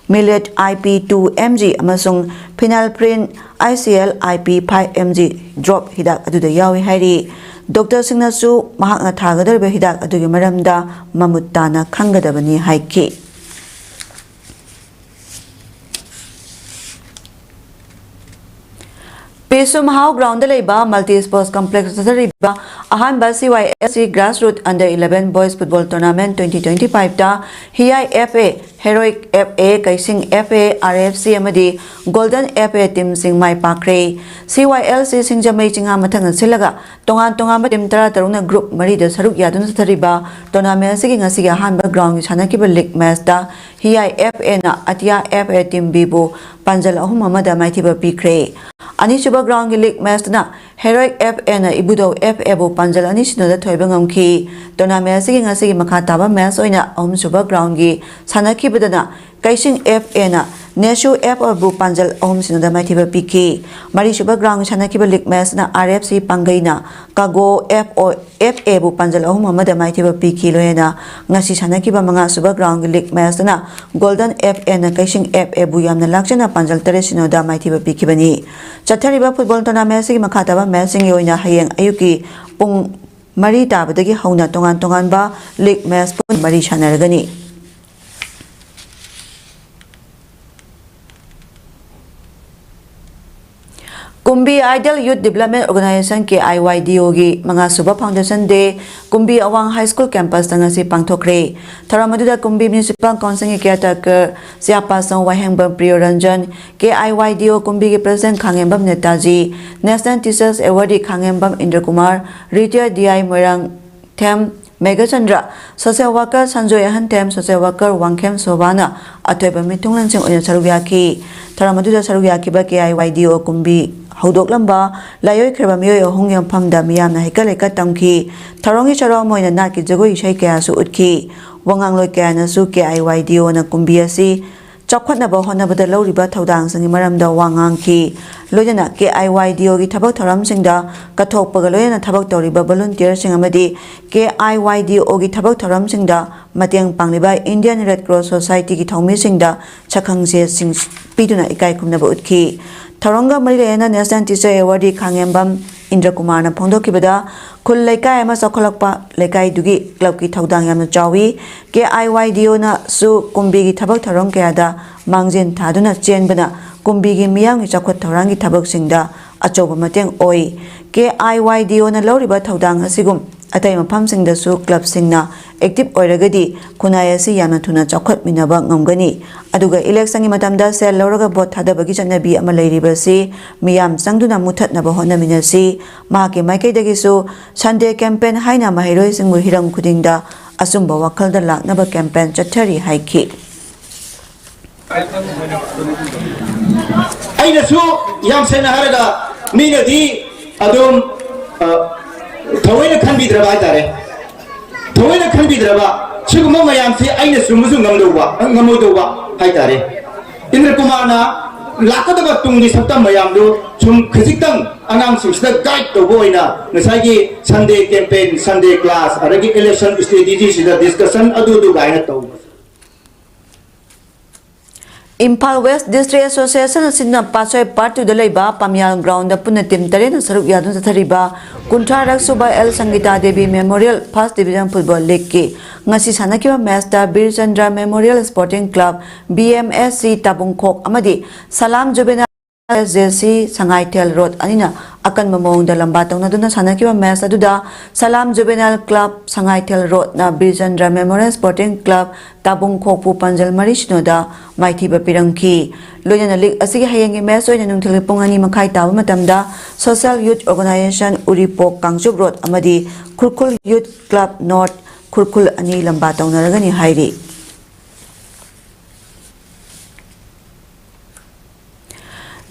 millet I P two M G ꯑꯃꯁꯨꯡ phenylephrine I C L I P five M G drop ꯍꯤꯗꯥꯛ ꯑꯗꯨꯗ ꯌꯥꯎꯏ ꯍꯥꯏꯔꯤ꯫ ꯗꯣꯛꯇꯔꯁꯤꯡꯅꯁꯨ ꯃꯍꯥꯛꯅ ꯊꯥꯒꯗꯧꯔꯤꯕ ꯍꯤꯗꯥꯛ ꯑꯗꯨꯒꯤ ꯃꯔꯝꯗ ꯃꯃꯨꯠ ꯇꯥꯅ ꯈꯪꯒꯗꯕꯅꯤ ꯍꯥꯏꯈꯤ꯫ ꯄꯦꯁꯨꯝꯍꯥꯎ ꯒ꯭ꯔꯥꯎꯟꯗ ꯂꯩꯕ ꯃꯜꯇꯤ ꯁ꯭ꯄꯣꯔꯠꯁ ꯀꯝꯄ꯭ꯂꯦꯛꯁꯇ ꯆꯠꯊꯔꯤꯕ ꯑꯍꯥꯟꯕ C Y L C Grassroot Under eleven Boys Football Tournament twenty twenty-fiveꯇ Hiai F A, Heroic F A, Kaising F A, R F C ꯑꯃꯗꯤ Golden F A ꯇꯤꯝꯁꯤꯡ my ꯄꯥꯛꯈ꯭ꯔꯦ꯫ C Y L C ꯁꯤꯡꯖꯃꯩ ꯆꯤꯡꯉꯥ ꯃꯊꯛꯅ ꯁꯤꯜꯂꯒ ꯇꯣꯉꯥꯟ ꯇꯣꯉꯥꯟꯕ team ꯇꯔꯥ ꯇꯔꯨꯛꯅ group ꯃꯔꯤꯗ ꯁꯔꯨꯛ ꯌꯥꯗꯨꯅ ꯆꯠꯊꯔꯤꯕ tournament ꯑꯁꯤꯒꯤ ꯉꯁꯤꯒꯤ ꯑꯍꯥꯟꯕ ꯒ꯭ꯔꯥꯎꯟꯒꯤ ꯁꯥꯟꯅꯈꯤꯕ ꯂꯤꯒ ꯃꯦꯆꯇ Hiai F Aꯅ Atia F A ꯇꯤꯝ Bꯕꯨ ꯄꯥꯟꯖꯜ ꯑꯍꯨꯝ ꯑꯃꯗ ꯃꯥꯏꯊꯤꯕ ꯄꯤꯈ꯭ꯔꯦ꯫ ꯑꯅꯤꯁꯨꯕ ꯒ꯭ꯔꯥꯎꯟꯒꯤ ꯂꯤꯒ ꯃꯦꯆꯇꯅ Heroic F Aꯅ ꯏꯕꯨꯙꯧ F Aꯕꯨ ꯄꯥꯟꯖꯜ ꯑꯅꯤ ꯁꯤꯅꯣꯗ ꯊꯣꯏꯕ ꯉꯝꯈꯤ꯫ ꯇꯣꯔꯅꯥꯃꯦꯟ ꯑꯁꯤꯒꯤ ꯉꯁꯤꯒꯤ ꯃꯈꯥ ꯇꯥꯕ ꯃꯦꯆ ꯑꯣꯏꯅ ꯑꯍꯨꯝꯁꯨꯕ ꯒ꯭ꯔꯥꯎꯟꯒꯤ ꯁꯥꯟꯅꯈꯤꯕꯗꯅ ꯀꯩꯁꯤꯡ ꯑꯦꯐ ꯑꯦꯅ ꯅꯦꯁꯨ ꯑꯦꯐ ꯑꯣꯕꯨ ꯄꯥꯟꯖꯜ ꯑꯍꯨꯝ ꯁꯤꯅꯣꯗ ꯃꯥꯏꯊꯤꯕ ꯄꯤꯈꯤ꯫ ꯃꯔꯤꯁꯨꯕ ꯒ꯭ꯔꯥꯎꯟꯒꯤ ꯁꯥꯟꯅꯈꯤꯕ league ꯃꯦꯆꯅ R F C ꯄꯥꯡꯒꯩꯅ ꯀꯥꯒꯣ F O F ꯑꯦꯕꯨ ꯄꯥꯟꯖꯜ ꯑꯍꯨꯝ ꯑꯃꯗ ꯃꯥꯏꯊꯤꯕ ꯄꯤꯈꯤ꯫ ꯂꯣꯏꯅꯅ ꯉꯁꯤ ꯁꯥꯟꯅꯈꯤꯕ ꯃꯉꯥꯁꯨꯕ ꯒ꯭ꯔꯥꯎꯟꯒꯤ ꯂꯤꯒ ꯃꯦꯆꯇꯅ ꯒꯣꯜꯗꯟ ꯑꯦꯐ ꯑꯦꯅ ꯀꯩꯁꯤꯡ ꯑꯦꯐ ꯑꯦꯕꯨ ꯌꯥꯝꯅ ꯂꯥꯛꯆꯅ ꯄꯥꯟꯖꯜ ꯇꯔꯦꯠ ꯁꯤꯅꯣꯗ ꯃꯥꯏꯊꯤꯕ ꯄꯤꯈꯤꯕꯅꯤ꯫ ꯆꯠꯊꯔꯤꯕ ꯐꯨꯠꯕꯣꯜ ꯇꯣꯔꯅꯥꯃꯦꯟ ꯑꯁꯤꯒꯤ ꯃꯈꯥ ꯇꯥꯕ ꯃꯦꯆꯁꯤꯡꯒꯤ ꯑꯣꯏꯅ ꯍꯌꯦꯡ ꯑꯌꯨꯛꯀꯤ ꯄꯨꯡ ꯃꯔꯤ ꯇꯥꯕꯗꯒꯤ ꯍꯧꯅ ꯇꯣꯉꯥꯟ ꯇꯣꯉꯥꯟꯕ ꯂꯤꯒ ꯃꯦꯆ ꯄꯨꯟ ꯃꯔꯤ ꯁꯥꯟꯅꯔꯒꯅꯤ꯫ ꯀꯨꯝꯕꯤ ꯑꯥꯏꯗꯜ ꯌꯨꯠ ꯗꯤꯕꯂꯞꯃꯦꯟ ꯑꯣꯔꯒꯅꯥꯏꯖꯦꯁꯟ, ꯀꯦ ꯑꯥꯏ ꯋꯥꯏ ꯗꯤ ꯑꯣꯒꯤ ꯃꯉꯥꯁꯨꯕ ꯐꯥꯎꯟꯗꯦꯁꯟ ꯗꯦ ꯀꯨꯝꯕꯤ ꯑꯋꯥꯡ ꯍꯥꯏ ꯁ꯭ꯀꯨꯜ ꯀꯦꯝꯄꯁꯇ ꯉꯁꯤ ꯄꯥꯡꯊꯣꯛꯈ꯭ꯔꯦ꯫ ꯊꯧꯔꯝ ꯑꯗꯨꯗ ꯀꯨꯝꯕꯤ ꯃ꯭ꯌꯨꯅꯤꯁꯤꯄꯥꯜ ꯀꯥꯎꯟꯁꯤꯜꯒꯤ ꯀꯤꯌꯥꯔꯇꯦꯀꯔ ꯆꯤꯌꯥꯄꯥꯁꯪ ꯋꯥꯍꯦꯡꯕꯝ ꯄ꯭ꯔꯤꯌꯣꯔꯟꯖꯟ, ꯀꯦ ꯑꯥꯏ ꯋꯥꯏ ꯗꯤ ꯑꯣ ꯀꯨꯝꯕꯤꯒꯤ president Khangembam Netaji, national teachers awardee Khangembam Indrakumar, retire D I Moirang Them Meghachandra, social worker Sanjoy Ahanthem, social worker Wangkhem ꯁꯣꯚꯥꯅ ꯑꯊꯣꯏꯕ ꯃꯤꯊꯨꯡꯂꯦꯟꯁꯤꯡ ꯑꯣꯏꯅ ꯁꯔꯨꯛ ꯌꯥꯈꯤ꯫ ꯊꯧꯔꯝ ꯑꯗꯨꯗ ꯁꯔꯨꯛ ꯌꯥꯈꯤꯕ ꯀꯦ ꯑꯥꯏ ꯋꯥꯏ ꯗꯤ ꯑꯣ ꯀꯨꯝꯕꯤ ꯍꯧꯗꯣꯛꯂꯝꯕ ꯂꯥꯏꯑꯣꯏꯈ꯭ꯔꯕ ꯃꯤꯑꯣꯏ ꯑꯍꯨꯝꯒꯤ ꯃꯐꯝꯗ ꯃꯤꯌꯥꯝꯅ ꯍꯩꯀꯠ ꯂꯩꯀꯠ ꯇꯝꯈꯤ꯫ ꯊꯧꯔꯝꯒꯤ ꯁꯔꯨꯛ ꯑꯃ ꯑꯣꯏꯅ ꯅꯥꯠꯀꯤ ꯖꯒꯣꯏ ꯏꯁꯩ ꯀꯌꯥꯁꯨ ꯎꯠꯈꯤ꯫ ꯋꯥꯉꯥꯡꯂꯣꯏ ꯀꯌꯥꯅꯁꯨ ꯀꯦ ꯑꯥꯏ ꯋꯥꯏ ꯗꯤ ꯑꯣꯅ ꯀꯨꯝꯕꯤ ꯑꯁꯤ ꯆꯥꯎꯈꯠꯅꯕ ꯍꯣꯠꯅꯕꯗ ꯂꯧꯔꯤꯕ ꯊꯧꯗꯥꯡꯁꯤꯡꯒꯤ ꯃꯔꯝꯗ ꯋꯥ ꯉꯥꯡꯈꯤ꯫ ꯂꯣꯏꯅꯅ ꯀꯦ ꯑꯥꯏ ꯋꯥꯏ ꯗꯤ ꯑꯣꯒꯤ ꯊꯕꯛ ꯊꯧꯔꯝꯁꯤꯡꯗ ꯀꯠꯊꯣꯛꯄꯒ ꯂꯣꯏꯅꯅ ꯊꯕꯛ ꯇꯧꯔꯤꯕ ꯚꯣꯂꯨꯟꯇꯤꯌꯔꯁꯤꯡ ꯑꯃꯗꯤ ꯀꯦ ꯑꯥꯏ ꯋꯥꯏ ꯗꯤ ꯑꯣꯒꯤ ꯊꯕꯛ ꯊꯧꯔꯝꯁꯤꯡꯗ ꯃꯇꯦꯡ ꯄꯥꯡꯂꯤꯕ ꯏꯟꯗꯤꯌꯟ ꯔꯦꯗ ꯀ꯭ꯔꯣꯁ ꯁꯣꯁꯥꯏꯇꯤꯒꯤ ꯊꯧꯃꯤꯁꯤꯡꯗ ꯁꯛꯈꯪꯆꯦꯁꯤꯡ ꯄꯤꯗꯨꯅ ꯏꯀꯥꯏ ꯈꯨꯝꯅꯕ ꯎꯠꯈꯤ꯫ ꯊꯧꯔꯝꯒ ꯃꯔꯤ ꯂꯩꯅꯅ ꯅꯦꯁꯅꯦꯜ ꯇꯤꯆꯔ ꯑꯦꯋꯥꯔꯗꯤ ꯈꯥꯡꯉꯦꯝꯕꯝ ꯏꯟꯗ꯭ꯔꯀꯨꯃꯥꯔꯅ ꯐꯣꯡꯗꯣꯛꯈꯤꯕꯗ, ꯈꯨꯜ ꯂꯩꯀꯥꯏ ꯑꯃ ꯆꯥꯎꯈꯠꯂꯛꯄ ꯂꯩꯀꯥꯏꯗꯨꯒꯤ ꯀ꯭ꯂꯕꯀꯤ ꯊꯧꯗꯥꯡ ꯌꯥꯝꯅ ꯆꯥꯎꯏ꯫ ꯀꯦ ꯑꯥꯏ ꯋꯥꯏ ꯗꯤ ꯑꯣꯅꯁꯨ ꯀꯨꯝꯕꯤꯒꯤ ꯊꯕꯛ ꯊꯧꯔꯝ ꯀꯌꯥꯗ ꯃꯥꯡꯖꯤꯟ ꯊꯥꯗꯨꯅ ꯆꯦꯟꯕꯅ ꯀꯨꯝꯕꯤꯒꯤ ꯃꯤꯌꯥꯝꯒꯤ ꯆꯥꯎꯈꯠ ꯊꯧꯔꯥꯡꯒꯤ ꯊꯕꯛꯁꯤꯡꯗ ꯑꯆꯧꯕ ꯃꯇꯦꯡ ꯑꯣꯏ꯫ ꯀꯦ ꯑꯥꯏ ꯋꯥꯏ ꯗꯤ ꯑꯣꯅ ꯂꯧꯔꯤꯕ ꯊꯧꯗꯥꯡ ꯑꯁꯤꯒꯨꯝ ꯑꯇꯩ ꯃꯐꯝꯁꯤꯡꯗꯁꯨ ꯀ꯭ꯂꯕꯁꯤꯡꯅ ꯑꯦꯛꯇꯤꯚ ꯑꯣꯏꯔꯒꯗꯤ ꯈꯨꯟꯅꯥꯏ ꯑꯁꯤ ꯌꯥꯝꯅ ꯊꯨꯅ ꯆꯥꯎꯈꯠꯃꯤꯟꯅꯕ ꯉꯝꯒꯅꯤ꯫ ꯑꯗꯨꯒ ꯏꯂꯦꯛꯁꯟꯒꯤ ꯃꯇꯝꯗ ꯁꯦꯜ ꯂꯧꯔꯒ ꯚꯣꯠ ꯊꯥꯗꯕꯒꯤ ꯆꯠꯅꯕꯤ ꯑꯃ ꯂꯩꯔꯤꯕꯁꯤ ꯃꯤꯌꯥꯝ ꯆꯪꯗꯨꯅ ꯃꯨꯊꯠꯅꯕ ꯍꯣꯠꯅꯃꯤꯟꯅꯁꯤ꯫ ꯃꯍꯥꯛꯀꯤ ꯃꯥꯏꯀꯩꯗꯒꯤꯁꯨ ꯁꯟꯗꯦ ꯀꯦꯝꯄꯦꯟ ꯍꯥꯏꯅ ꯃꯍꯩꯔꯣꯏꯁꯤꯡꯕꯨ ꯍꯤꯔꯝ ꯈꯨꯗꯤꯡꯗ ꯑꯆꯨꯝꯕ ꯋꯥꯈꯜꯗ ꯂꯥꯛꯅꯕ ꯀꯦꯝꯄꯦꯟ ꯆꯠꯊꯔꯤ ꯍꯥꯏꯈꯤ꯫ ꯑꯩꯅꯁꯨ ꯌꯥꯝ ꯁꯦꯡꯅ ꯍꯥꯏꯔꯒ ꯃꯤꯅꯗꯤ ꯑꯗꯨꯝ, ꯑ, ꯊꯑꯣꯏꯅ ꯈꯟꯕꯤꯗ꯭ꯔꯕ ꯍꯥꯏꯇꯥꯔꯦ꯫ ꯊꯑꯣꯏꯅ ꯈꯟꯕꯤꯗ꯭ꯔꯕ, ꯁꯤꯒꯨꯝꯕ ꯃꯌꯥꯝꯁꯤ ꯑꯩꯅ ꯆꯨꯝꯕꯁꯨ ꯉꯝꯗꯧꯕ, ꯉꯝꯃꯣꯏꯗꯧꯕ ꯍꯥꯏꯇꯥꯔꯦ꯫ ꯏꯟꯗ꯭ꯔ ꯀꯨꯃꯥꯔꯅ ꯂꯥꯛꯀꯗꯕ ꯇꯨꯡꯒꯤ ꯁꯛꯇꯝ ꯃꯌꯥꯝꯗꯨ ꯁꯨꯝ ꯈꯖꯤꯛꯇꯪ ꯑꯉꯥꯡꯁꯤꯡꯁꯤꯗ ꯒꯥꯏꯗ ꯇꯧꯕ ꯑꯣꯏꯅ ꯉꯁꯥꯏꯒꯤ Sunday campaign, Sunday class, ꯑꯗꯒꯤ election strategy ꯁꯤꯗ discussion ꯑꯗꯨꯗꯨ ꯀꯥꯏꯅ ꯇꯧꯕ꯫ ꯏꯝꯐꯥꯜ ꯋꯦꯁ ꯗꯤꯁꯇ꯭ꯔꯤꯛ ꯑꯦꯁꯣꯁꯤꯌꯦꯁꯟ ꯑꯁꯤꯅ ꯄꯥꯠꯁꯣꯏ ꯄꯥꯔꯠ ꯇꯨꯗ ꯂꯩꯕ ꯄꯥꯝꯌꯥꯜ ꯒ꯭ꯔꯥꯎꯟꯗ ꯄꯨꯟꯅ ꯇꯤꯝ ꯇꯔꯦꯠꯅ ꯁꯔꯨꯛ ꯌꯥꯗꯨꯅ ꯆꯠꯊꯔꯤꯕ ꯀꯨꯟꯊ꯭ꯔꯥꯔꯛ ꯁꯨꯕ L Sangita Devi memorial first division football ꯂꯤꯒꯀꯤ ꯉꯁꯤ ꯁꯥꯟꯅꯈꯤꯕ ꯃꯦꯆꯇ Birchandra memorial sporting club, B M S C Tabungkhok ꯑꯃꯗꯤ ꯁꯂꯥꯝ ꯖꯨꯕꯦꯅꯥꯏꯜ ꯑꯦꯁ ꯖꯦ ꯁꯤ ꯁꯉꯥꯏꯊꯦꯜ ꯔꯣꯗ ꯑꯅꯤꯅ ꯑꯀꯟꯕ ꯃꯑꯣꯡꯗ ꯂꯝꯕꯥ ꯇꯧꯅꯗꯨꯅ ꯁꯥꯟꯅꯈꯤꯕ ꯃꯦꯆ ꯑꯗꯨꯗ ꯁꯂꯥꯝ ꯖꯨꯕꯦꯅꯥꯏꯜ ꯀ꯭ꯂꯕ ꯁꯉꯥꯏꯊꯦꯜ ꯔꯣꯗꯅ ꯕꯤꯔꯆꯟꯗ꯭ꯔ ꯃꯦꯃꯣꯔꯤꯌꯦꯜ ꯁ꯭ꯄꯣꯔꯇꯤꯡ ꯀ꯭ꯂꯕ ꯇꯥꯕꯨꯡꯈꯣꯛꯄꯨ ꯄꯥꯟꯖꯜ ꯃꯔꯤ ꯁꯤꯅꯣꯗ ꯃꯥꯏꯊꯤꯕ ꯄꯤꯔꯝꯈꯤ꯫ ꯂꯣꯏꯅꯅ ꯂꯤꯒ ꯑꯁꯤꯒꯤ ꯍꯌꯦꯡꯒꯤ ꯃꯦꯆ ꯑꯣꯏꯅ ꯅꯨꯡꯊꯤꯜꯒꯤ ꯄꯨꯡ ꯑꯅꯤ ꯃꯈꯥꯏ ꯇꯥꯕ ꯃꯇꯝꯗ social youth organization Uripok Kangchup road ꯑꯃꯗꯤ Khurkhul youth club north Khurkhul ꯑꯅꯤ ꯂꯝꯕꯥ ꯇꯧꯅꯔꯒꯅꯤ ꯍꯥꯏꯔꯤ꯫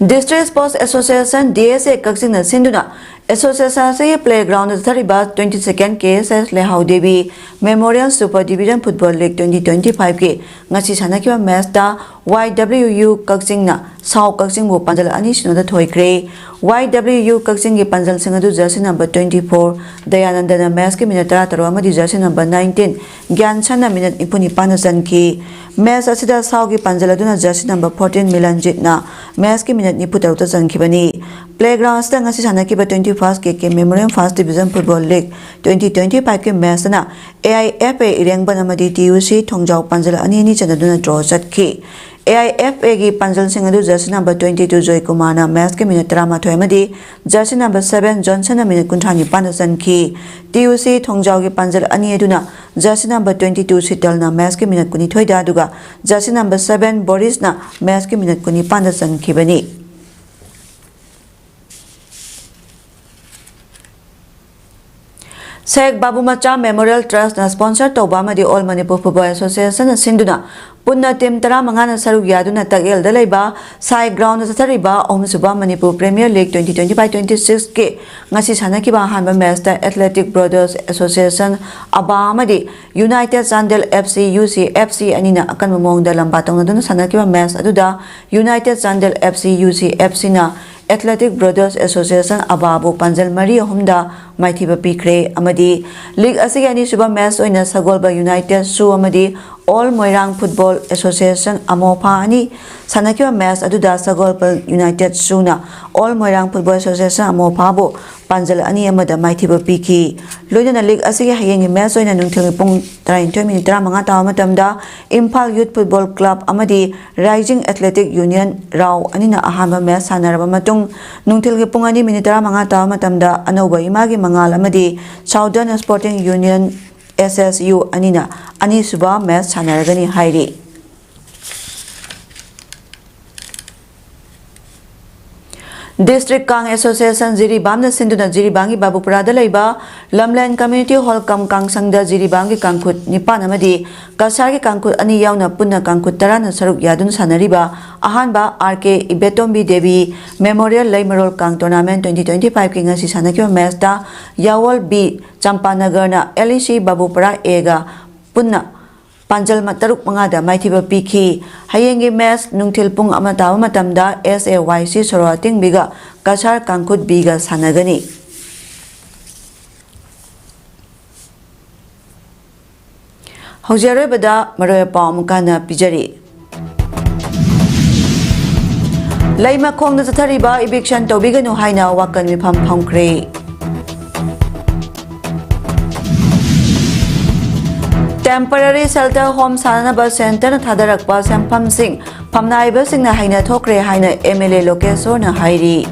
District sports association, D S A, ꯀꯛꯆꯤꯡꯅ ꯁꯤꯟꯗꯨꯅ ꯑꯦꯁꯣꯁꯤꯌꯦꯁꯟ ꯑꯁꯤꯒꯤ ꯄ꯭ꯂꯦꯒ꯭ꯔꯥꯎꯟꯗ ꯆꯠꯊꯔꯤꯕ twenty second ꯀꯦ ꯑꯦꯁ ꯑꯦꯁ ꯂꯩꯍꯥꯎ Devi memorial super division football league twenty twenty five ꯀꯤ ꯉꯁꯤ ꯁꯥꯟꯅꯈꯤꯕ ꯃꯦꯆꯇ ꯋꯥꯏ ꯗꯕ꯭ꯂꯤꯎ ꯌꯨ ꯀꯛꯆꯤꯡꯅ ꯁꯥꯎ ꯀꯛꯆꯤꯡꯕꯨ ꯄꯥꯟꯖꯜ ꯑꯅꯤ ꯁꯤꯅꯣꯗ ꯊꯣꯏꯈ꯭ꯔꯦ꯫ ꯋꯥꯏ ꯗꯕ꯭ꯂꯤꯎ ꯌꯨ ꯀꯛꯆꯤꯡꯒꯤ ꯄꯥꯟꯖꯜꯁꯤꯡ ꯑꯗꯨ ꯖꯔꯁꯤ ꯅꯝꯕꯔ twenty four ꯗꯌꯥꯅꯟꯗꯅ ꯃꯦꯆꯀꯤ ꯃꯤꯅꯠ ꯇꯔꯥ ꯇꯔꯨꯛ ꯑꯃꯗꯤ ꯖꯔꯁꯤ ꯅꯝꯕꯔ nineteen ꯒ꯭ꯌꯥꯟꯁꯟꯅ ꯃꯤꯅꯠ ꯅꯤꯐꯨ ꯅꯤꯄꯥꯟꯗ ꯆꯟꯈꯤ꯫ ꯃꯦꯆ ꯑꯁꯤꯗ ꯁꯥꯎꯒꯤ ꯄꯥꯟꯖꯜ ꯑꯗꯨꯅ ꯖꯔꯁꯤ ꯅꯝꯕꯔ fourteen ꯃꯤꯂꯟꯖꯤꯠꯅ ꯃꯦꯆꯀꯤ ꯃꯤꯅꯠ ꯅꯤꯐꯨ ꯇꯔꯨꯛꯇ ꯆꯟꯈꯤꯕꯅꯤ꯫ ꯄ꯭ꯂꯦꯒ꯭ꯔꯥꯎꯟ ꯑꯁꯤꯗ ꯉꯁꯤ ꯁꯥꯟꯅꯈꯤꯕ twenty first K K memorial first division football league twenty twenty five ꯀꯤ ꯃꯦꯆꯇꯅ ꯑꯦ ꯑꯥꯏ ꯑꯦꯐ ꯑꯦ ꯏꯔꯦꯡꯕꯟ ꯑꯃꯗꯤ ꯇꯤ ꯌꯨ ꯁꯤ ꯊꯣꯡꯖꯥꯎ ꯄꯥꯟꯖꯜ ꯑꯅꯤ ꯑꯅꯤ ꯆꯟꯅꯗꯨꯅ ꯗ꯭ꯔꯣ ꯆꯠꯈꯤ꯫ ꯑꯦ ꯑꯥꯏ ꯑꯦꯐ ꯑꯦꯒꯤ ꯄꯥꯟꯖꯜꯁꯤꯡ ꯑꯗꯨ ꯖꯔꯁꯤ ꯅꯝꯕꯔ twenty two ꯖꯣꯏꯀꯨꯃꯥꯔꯅ ꯃꯦꯆꯀꯤ ꯃꯤꯅꯠ ꯇꯔꯥꯃꯥꯊꯣꯏ ꯑꯃꯗꯤ ꯖꯔꯁꯤ ꯅꯝꯕꯔ seven ꯖꯣꯟꯁꯟꯅ ꯃꯤꯅꯠ ꯀꯨꯟꯊ꯭ꯔꯥ ꯅꯤꯄꯥꯟꯗ ꯆꯟꯈꯤ꯫ ꯇꯤ ꯌꯨ ꯁꯤ ꯊꯣꯡꯖꯥꯎꯒꯤ ꯄꯥꯟꯖꯜ ꯑꯅꯤ ꯑꯗꯨꯅ ꯖꯔꯁꯤ ꯅꯝꯕꯔ twenty two ꯁꯤꯇꯜꯅ ꯃꯦꯆꯀꯤ ꯃꯤꯅꯠ ꯀꯨꯟꯅꯤꯊꯣꯏꯗ, ꯑꯗꯨꯒ ꯖꯔꯁꯤ ꯅꯝꯕꯔ seven ꯕꯣꯔꯤꯁꯅ ꯃꯦꯆꯀꯤ ꯃꯤꯅꯠ ꯀꯨꯟꯅꯤꯄꯥꯟꯗ ꯆꯟꯈꯤꯕꯅꯤ꯫ ꯁꯦꯈ ꯕꯥꯕꯨꯃꯆꯥ ꯃꯦꯃꯣꯔꯤꯌꯦꯜ ꯇ꯭ꯔꯁꯠꯅ ꯁ꯭ꯄꯣꯟꯁꯔ ꯇꯧꯕ ꯑꯃꯗꯤ ꯑꯣꯜ ꯃꯅꯤꯄꯨꯔ ꯐꯨꯠꯕꯣꯜ ꯑꯦꯁꯣꯁꯤꯌꯦꯁꯟꯅ ꯁꯤꯟꯗꯨꯅ ꯄꯨꯟꯅ ꯇꯤꯝ ꯇꯔꯥꯃꯉꯥꯅ ꯁꯔꯨꯛ ꯌꯥꯗꯨꯅ ꯇꯛꯌꯦꯜꯗ ꯂꯩꯕ ꯁꯥꯏ ꯒ꯭ꯔꯥꯎꯟꯗ ꯆꯠꯊꯔꯤꯕ ꯑꯍꯨꯝꯁꯨꯕ Manipur premier league twenty twenty-five twenty-six ꯀꯤ ꯉꯁꯤ ꯁꯥꯟꯅꯈꯤꯕ ꯑꯍꯥꯟꯕ ꯃꯦꯆꯇ ꯑꯦꯊꯂꯦꯇꯤꯛ ꯕ꯭ꯔꯗꯔꯁ ꯑꯦꯁꯣꯁꯤꯌꯦꯁꯟ, ꯑꯕꯥ, ꯑꯃꯗꯤ United Chandel F C, U C F C ꯑꯅꯤꯅ ꯑꯀꯟꯕ ꯃꯑꯣꯡꯗ ꯂꯝꯕꯥ ꯇꯧꯅꯗꯨꯅ ꯁꯥꯟꯅꯈꯤꯕ ꯃꯦꯆ ꯑꯗꯨꯗ United Chandel F C, U C F ꯁꯤꯅ ꯑꯦꯊꯂꯦꯇꯤꯛ ꯕ꯭ꯔꯗꯔꯁ ꯑꯦꯁꯣꯁꯤꯌꯦꯁꯟ, ꯑꯕꯥꯕꯨ ꯄꯥꯟꯖꯜ ꯃꯔꯤ ꯑꯍꯨꯝꯗ ꯃꯥꯏꯊꯤꯕ ꯄꯤꯈ꯭ꯔꯦ꯫ ꯑꯃꯗꯤ ꯂꯤꯒ ꯑꯁꯤꯒꯤ ꯑꯅꯤꯁꯨꯕ ꯃꯦꯆ ꯑꯣꯏꯅ ꯁꯒꯣꯜꯕꯜ ꯌꯨꯅꯥꯏꯇꯦꯗꯁꯨ ꯑꯃꯗꯤ ꯑꯣꯜ ꯃꯣꯏꯔꯥꯡ ꯐꯨꯠꯕꯣꯜ ꯑꯦꯁꯣꯁꯤꯌꯦꯁꯟ, ꯑꯃꯣꯐꯥ, ꯑꯅꯤ ꯁꯥꯟꯅꯈꯤꯕ ꯃꯦꯆ ꯑꯗꯨꯗ ꯁꯒꯣꯜꯕꯜ ꯌꯨꯅꯥꯏꯇꯦꯗꯁꯨꯅ ꯑꯣꯜ ꯃꯣꯏꯔꯥꯡ ꯐꯨꯠꯕꯣꯜ ꯑꯦꯁꯣꯁꯤꯌꯦꯁꯟ, ꯑꯃꯣꯐꯥꯕꯨ ꯄꯥꯟꯖꯜ ꯑꯅꯤ ꯑꯃꯗ ꯃꯥꯏꯊꯤꯕ ꯄꯤꯈꯤ꯫ ꯂꯣꯏꯅꯅ ꯂꯤꯒ ꯑꯁꯤꯒꯤ ꯍꯌꯦꯡꯒꯤ ꯃꯦꯆ ꯑꯣꯏꯅ ꯅꯨꯡꯊꯤꯜꯒꯤ ꯄꯨꯡ ꯇꯔꯥꯅꯤꯊꯣꯏ ꯃꯤꯅꯤꯠ ꯇꯔꯥꯃꯉꯥ ꯇꯥꯕ ꯃꯇꯝꯗ ꯏꯝꯐꯥꯜ ꯌꯨꯠ ꯐꯨꯠꯕꯣꯜ ꯀ꯭ꯂꯕ ꯑꯃꯗꯤ ꯔꯥꯏꯖꯤꯡ ꯑꯦꯊꯂꯦꯇꯤꯛ ꯌꯨꯅꯤꯌꯟ, ꯔꯥꯎ, ꯑꯅꯤꯅ ꯑꯍꯥꯟꯕ ꯃꯦꯆ ꯁꯥꯟꯅꯔꯕ ꯃꯇꯨꯡ, ꯅꯨꯡꯊꯤꯜꯒꯤ ꯄꯨꯡ ꯑꯅꯤ ꯃꯤꯅꯤꯠ ꯇꯔꯥꯃꯉꯥ ꯇꯥꯕ ꯃꯇꯝꯗ ꯑꯅꯧꯕ ꯏꯃꯥꯒꯤ ꯃꯉꯥꯜ ꯑꯃꯗꯤ ꯁꯥꯎꯗꯔꯟ ꯁ꯭ꯄꯣꯔꯇꯤꯡ ꯌꯨꯅꯤꯌꯟ, ꯑꯦꯁ ꯑꯦꯁ ꯌꯨ, ꯑꯅꯤꯅ ꯑꯅꯤꯁꯨꯕ ꯃꯦꯆ ꯁꯥꯟꯅꯔꯒꯅꯤ ꯍꯥꯏꯔꯤ꯫ ꯗꯤꯁꯇ꯭ꯔꯤꯛ ꯀꯥꯡ ꯑꯦꯁꯣꯁꯤꯌꯦꯁꯟ ꯖꯤꯔꯤꯕꯥꯝꯅ ꯁꯤꯟꯗꯨꯅ ꯖꯤꯔꯤꯕꯥꯝꯒꯤ ꯕꯥꯕꯨꯄꯨꯔꯥꯗ ꯂꯩꯕ ꯂꯝꯂꯦꯟ ꯀꯝꯃ꯭ꯌꯨꯅꯤꯇꯤ ꯍꯣꯜ ꯀꯝ ꯀꯥꯡꯁꯪꯗ ꯖꯤꯔꯤꯕꯥꯝꯒꯤ ꯀꯥꯡꯈꯨꯠ ꯅꯤꯄꯥꯟ ꯑꯃꯗꯤ ꯀꯁꯥꯔꯒꯤ ꯀꯥꯡꯈꯨꯠ ꯑꯅꯤ ꯌꯥꯎꯅ ꯄꯨꯟꯅ ꯀꯥꯡꯈꯨꯠ ꯇꯔꯥꯅ ꯁꯔꯨꯛ ꯌꯥꯗꯨꯅ ꯁꯥꯟꯅꯔꯤꯕ ꯑꯍꯥꯟꯕ ꯑꯥꯔ ꯀꯦ ꯏꯕꯦꯇꯣꯝꯕꯤ ꯗꯦꯕꯤ ꯃꯦꯃꯣꯔꯤꯌꯦꯜ ꯂꯩꯃꯔꯣꯜ ꯀꯥꯡ ꯇꯣꯔꯅꯥꯃꯦꯟ twenty twenty-five ꯀꯤ ꯉꯁꯤ ꯁꯥꯟꯅꯈꯤꯕ ꯃꯦꯆꯇ ꯌꯥꯋꯣꯜ ꯕꯤ ꯆꯝꯄꯥꯅꯒꯔꯅ ꯑꯦꯜ ꯏ ꯁꯤ ꯕꯥꯕꯨꯄꯨꯔꯥ ꯑꯦꯒ ꯄꯨꯟꯅ ꯄꯥꯟꯖꯜ ꯃ-, ꯇꯔꯨꯛ ꯃꯉꯥꯗ ꯃꯥꯏꯊꯤꯕ ꯄꯤꯈꯤ꯫ ꯍꯌꯦꯡꯒꯤ ꯃꯦꯆ ꯅꯨꯡꯊꯤꯜ ꯄꯨꯡ ꯑꯃ ꯇꯥꯕ ꯃꯇꯝꯗ ꯑꯦꯁ ꯑꯦ ꯋꯥꯏ ꯁꯤ ꯁꯣꯔꯣ ꯑꯇꯤꯡꯕꯤꯒ ꯀꯁꯥꯔ ꯀꯥꯡꯈꯨꯠ ꯕꯤꯒ ꯁꯥꯟꯅꯒꯅꯤ꯫ ꯍꯧꯖꯤꯛ ꯑꯔꯣꯏꯕꯗ ꯃꯔꯨꯑꯣꯏꯕ ꯄꯥꯎ ꯑꯃꯨꯛ ꯍꯟꯅ ꯄꯤꯖꯔꯤ꯫ ꯂꯩꯃꯈꯣꯡꯗ ꯆꯠꯊꯔꯤꯕ ꯏꯚꯤꯛꯁꯟ ꯇꯧꯕꯤꯒꯅꯨ ꯍꯥꯏꯅ ꯋꯥꯀꯜ ꯃꯤꯐꯝ ꯐꯝꯈ꯭ꯔꯦ꯫ ꯇꯦꯝꯄꯔꯔꯤ ꯁꯦꯜꯇꯔ ꯍꯣꯝ ꯁꯥꯅꯅꯕ ꯁꯦꯟꯇꯔꯅ ꯊꯥꯗꯔꯛꯄ ꯁꯦꯟꯐꯝꯁꯤꯡ ꯐꯝꯅꯥꯏꯕꯁꯤꯡꯅ ꯍꯩꯅ ꯊꯣꯛꯈ꯭ꯔꯦ ꯍꯥꯏꯅ ꯑꯦꯝ ꯑꯦꯜ ꯑꯦ ꯂꯣꯀꯦꯁꯣꯔꯅ ꯍꯥꯏꯔꯤ꯫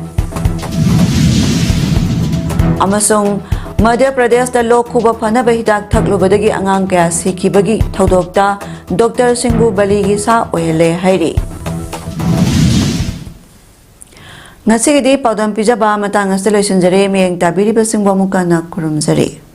ꯑꯃꯁꯨꯡ ꯃꯙ꯭ꯌ ꯄ꯭ꯔꯗꯦꯁꯇ ꯂꯣꯛ ꯈꯨꯕ ꯐꯅꯕ ꯍꯤꯗꯥꯛ ꯊꯛꯂꯨꯕꯗꯒꯤ ꯑꯉꯥꯡ ꯀꯌꯥ ꯁꯤꯈꯤꯕꯒꯤ ꯊꯧꯗꯣꯛꯇ ꯗꯣꯛꯇꯔꯁꯤꯡꯕꯨ ꯕꯂꯤꯒꯤ ꯁꯥ ꯑꯣꯏꯍꯜꯂꯦ ꯍꯥꯏꯔꯤ꯫ ꯉꯁꯤꯒꯤꯗꯤ ꯄꯥꯎꯗꯝ ꯄꯤꯖꯕ ꯃꯇꯥꯡ ꯑꯁꯤꯗ ꯂꯣꯏꯁꯤꯟꯖꯔꯦ꯫ ꯃꯤꯠꯌꯦꯡ ꯇꯥꯕꯤꯔꯤꯕꯁꯤꯡꯕꯨ ꯑꯃꯨꯛꯀ ꯍꯟꯅ ꯈꯨꯔꯨꯝꯖꯔꯤ꯫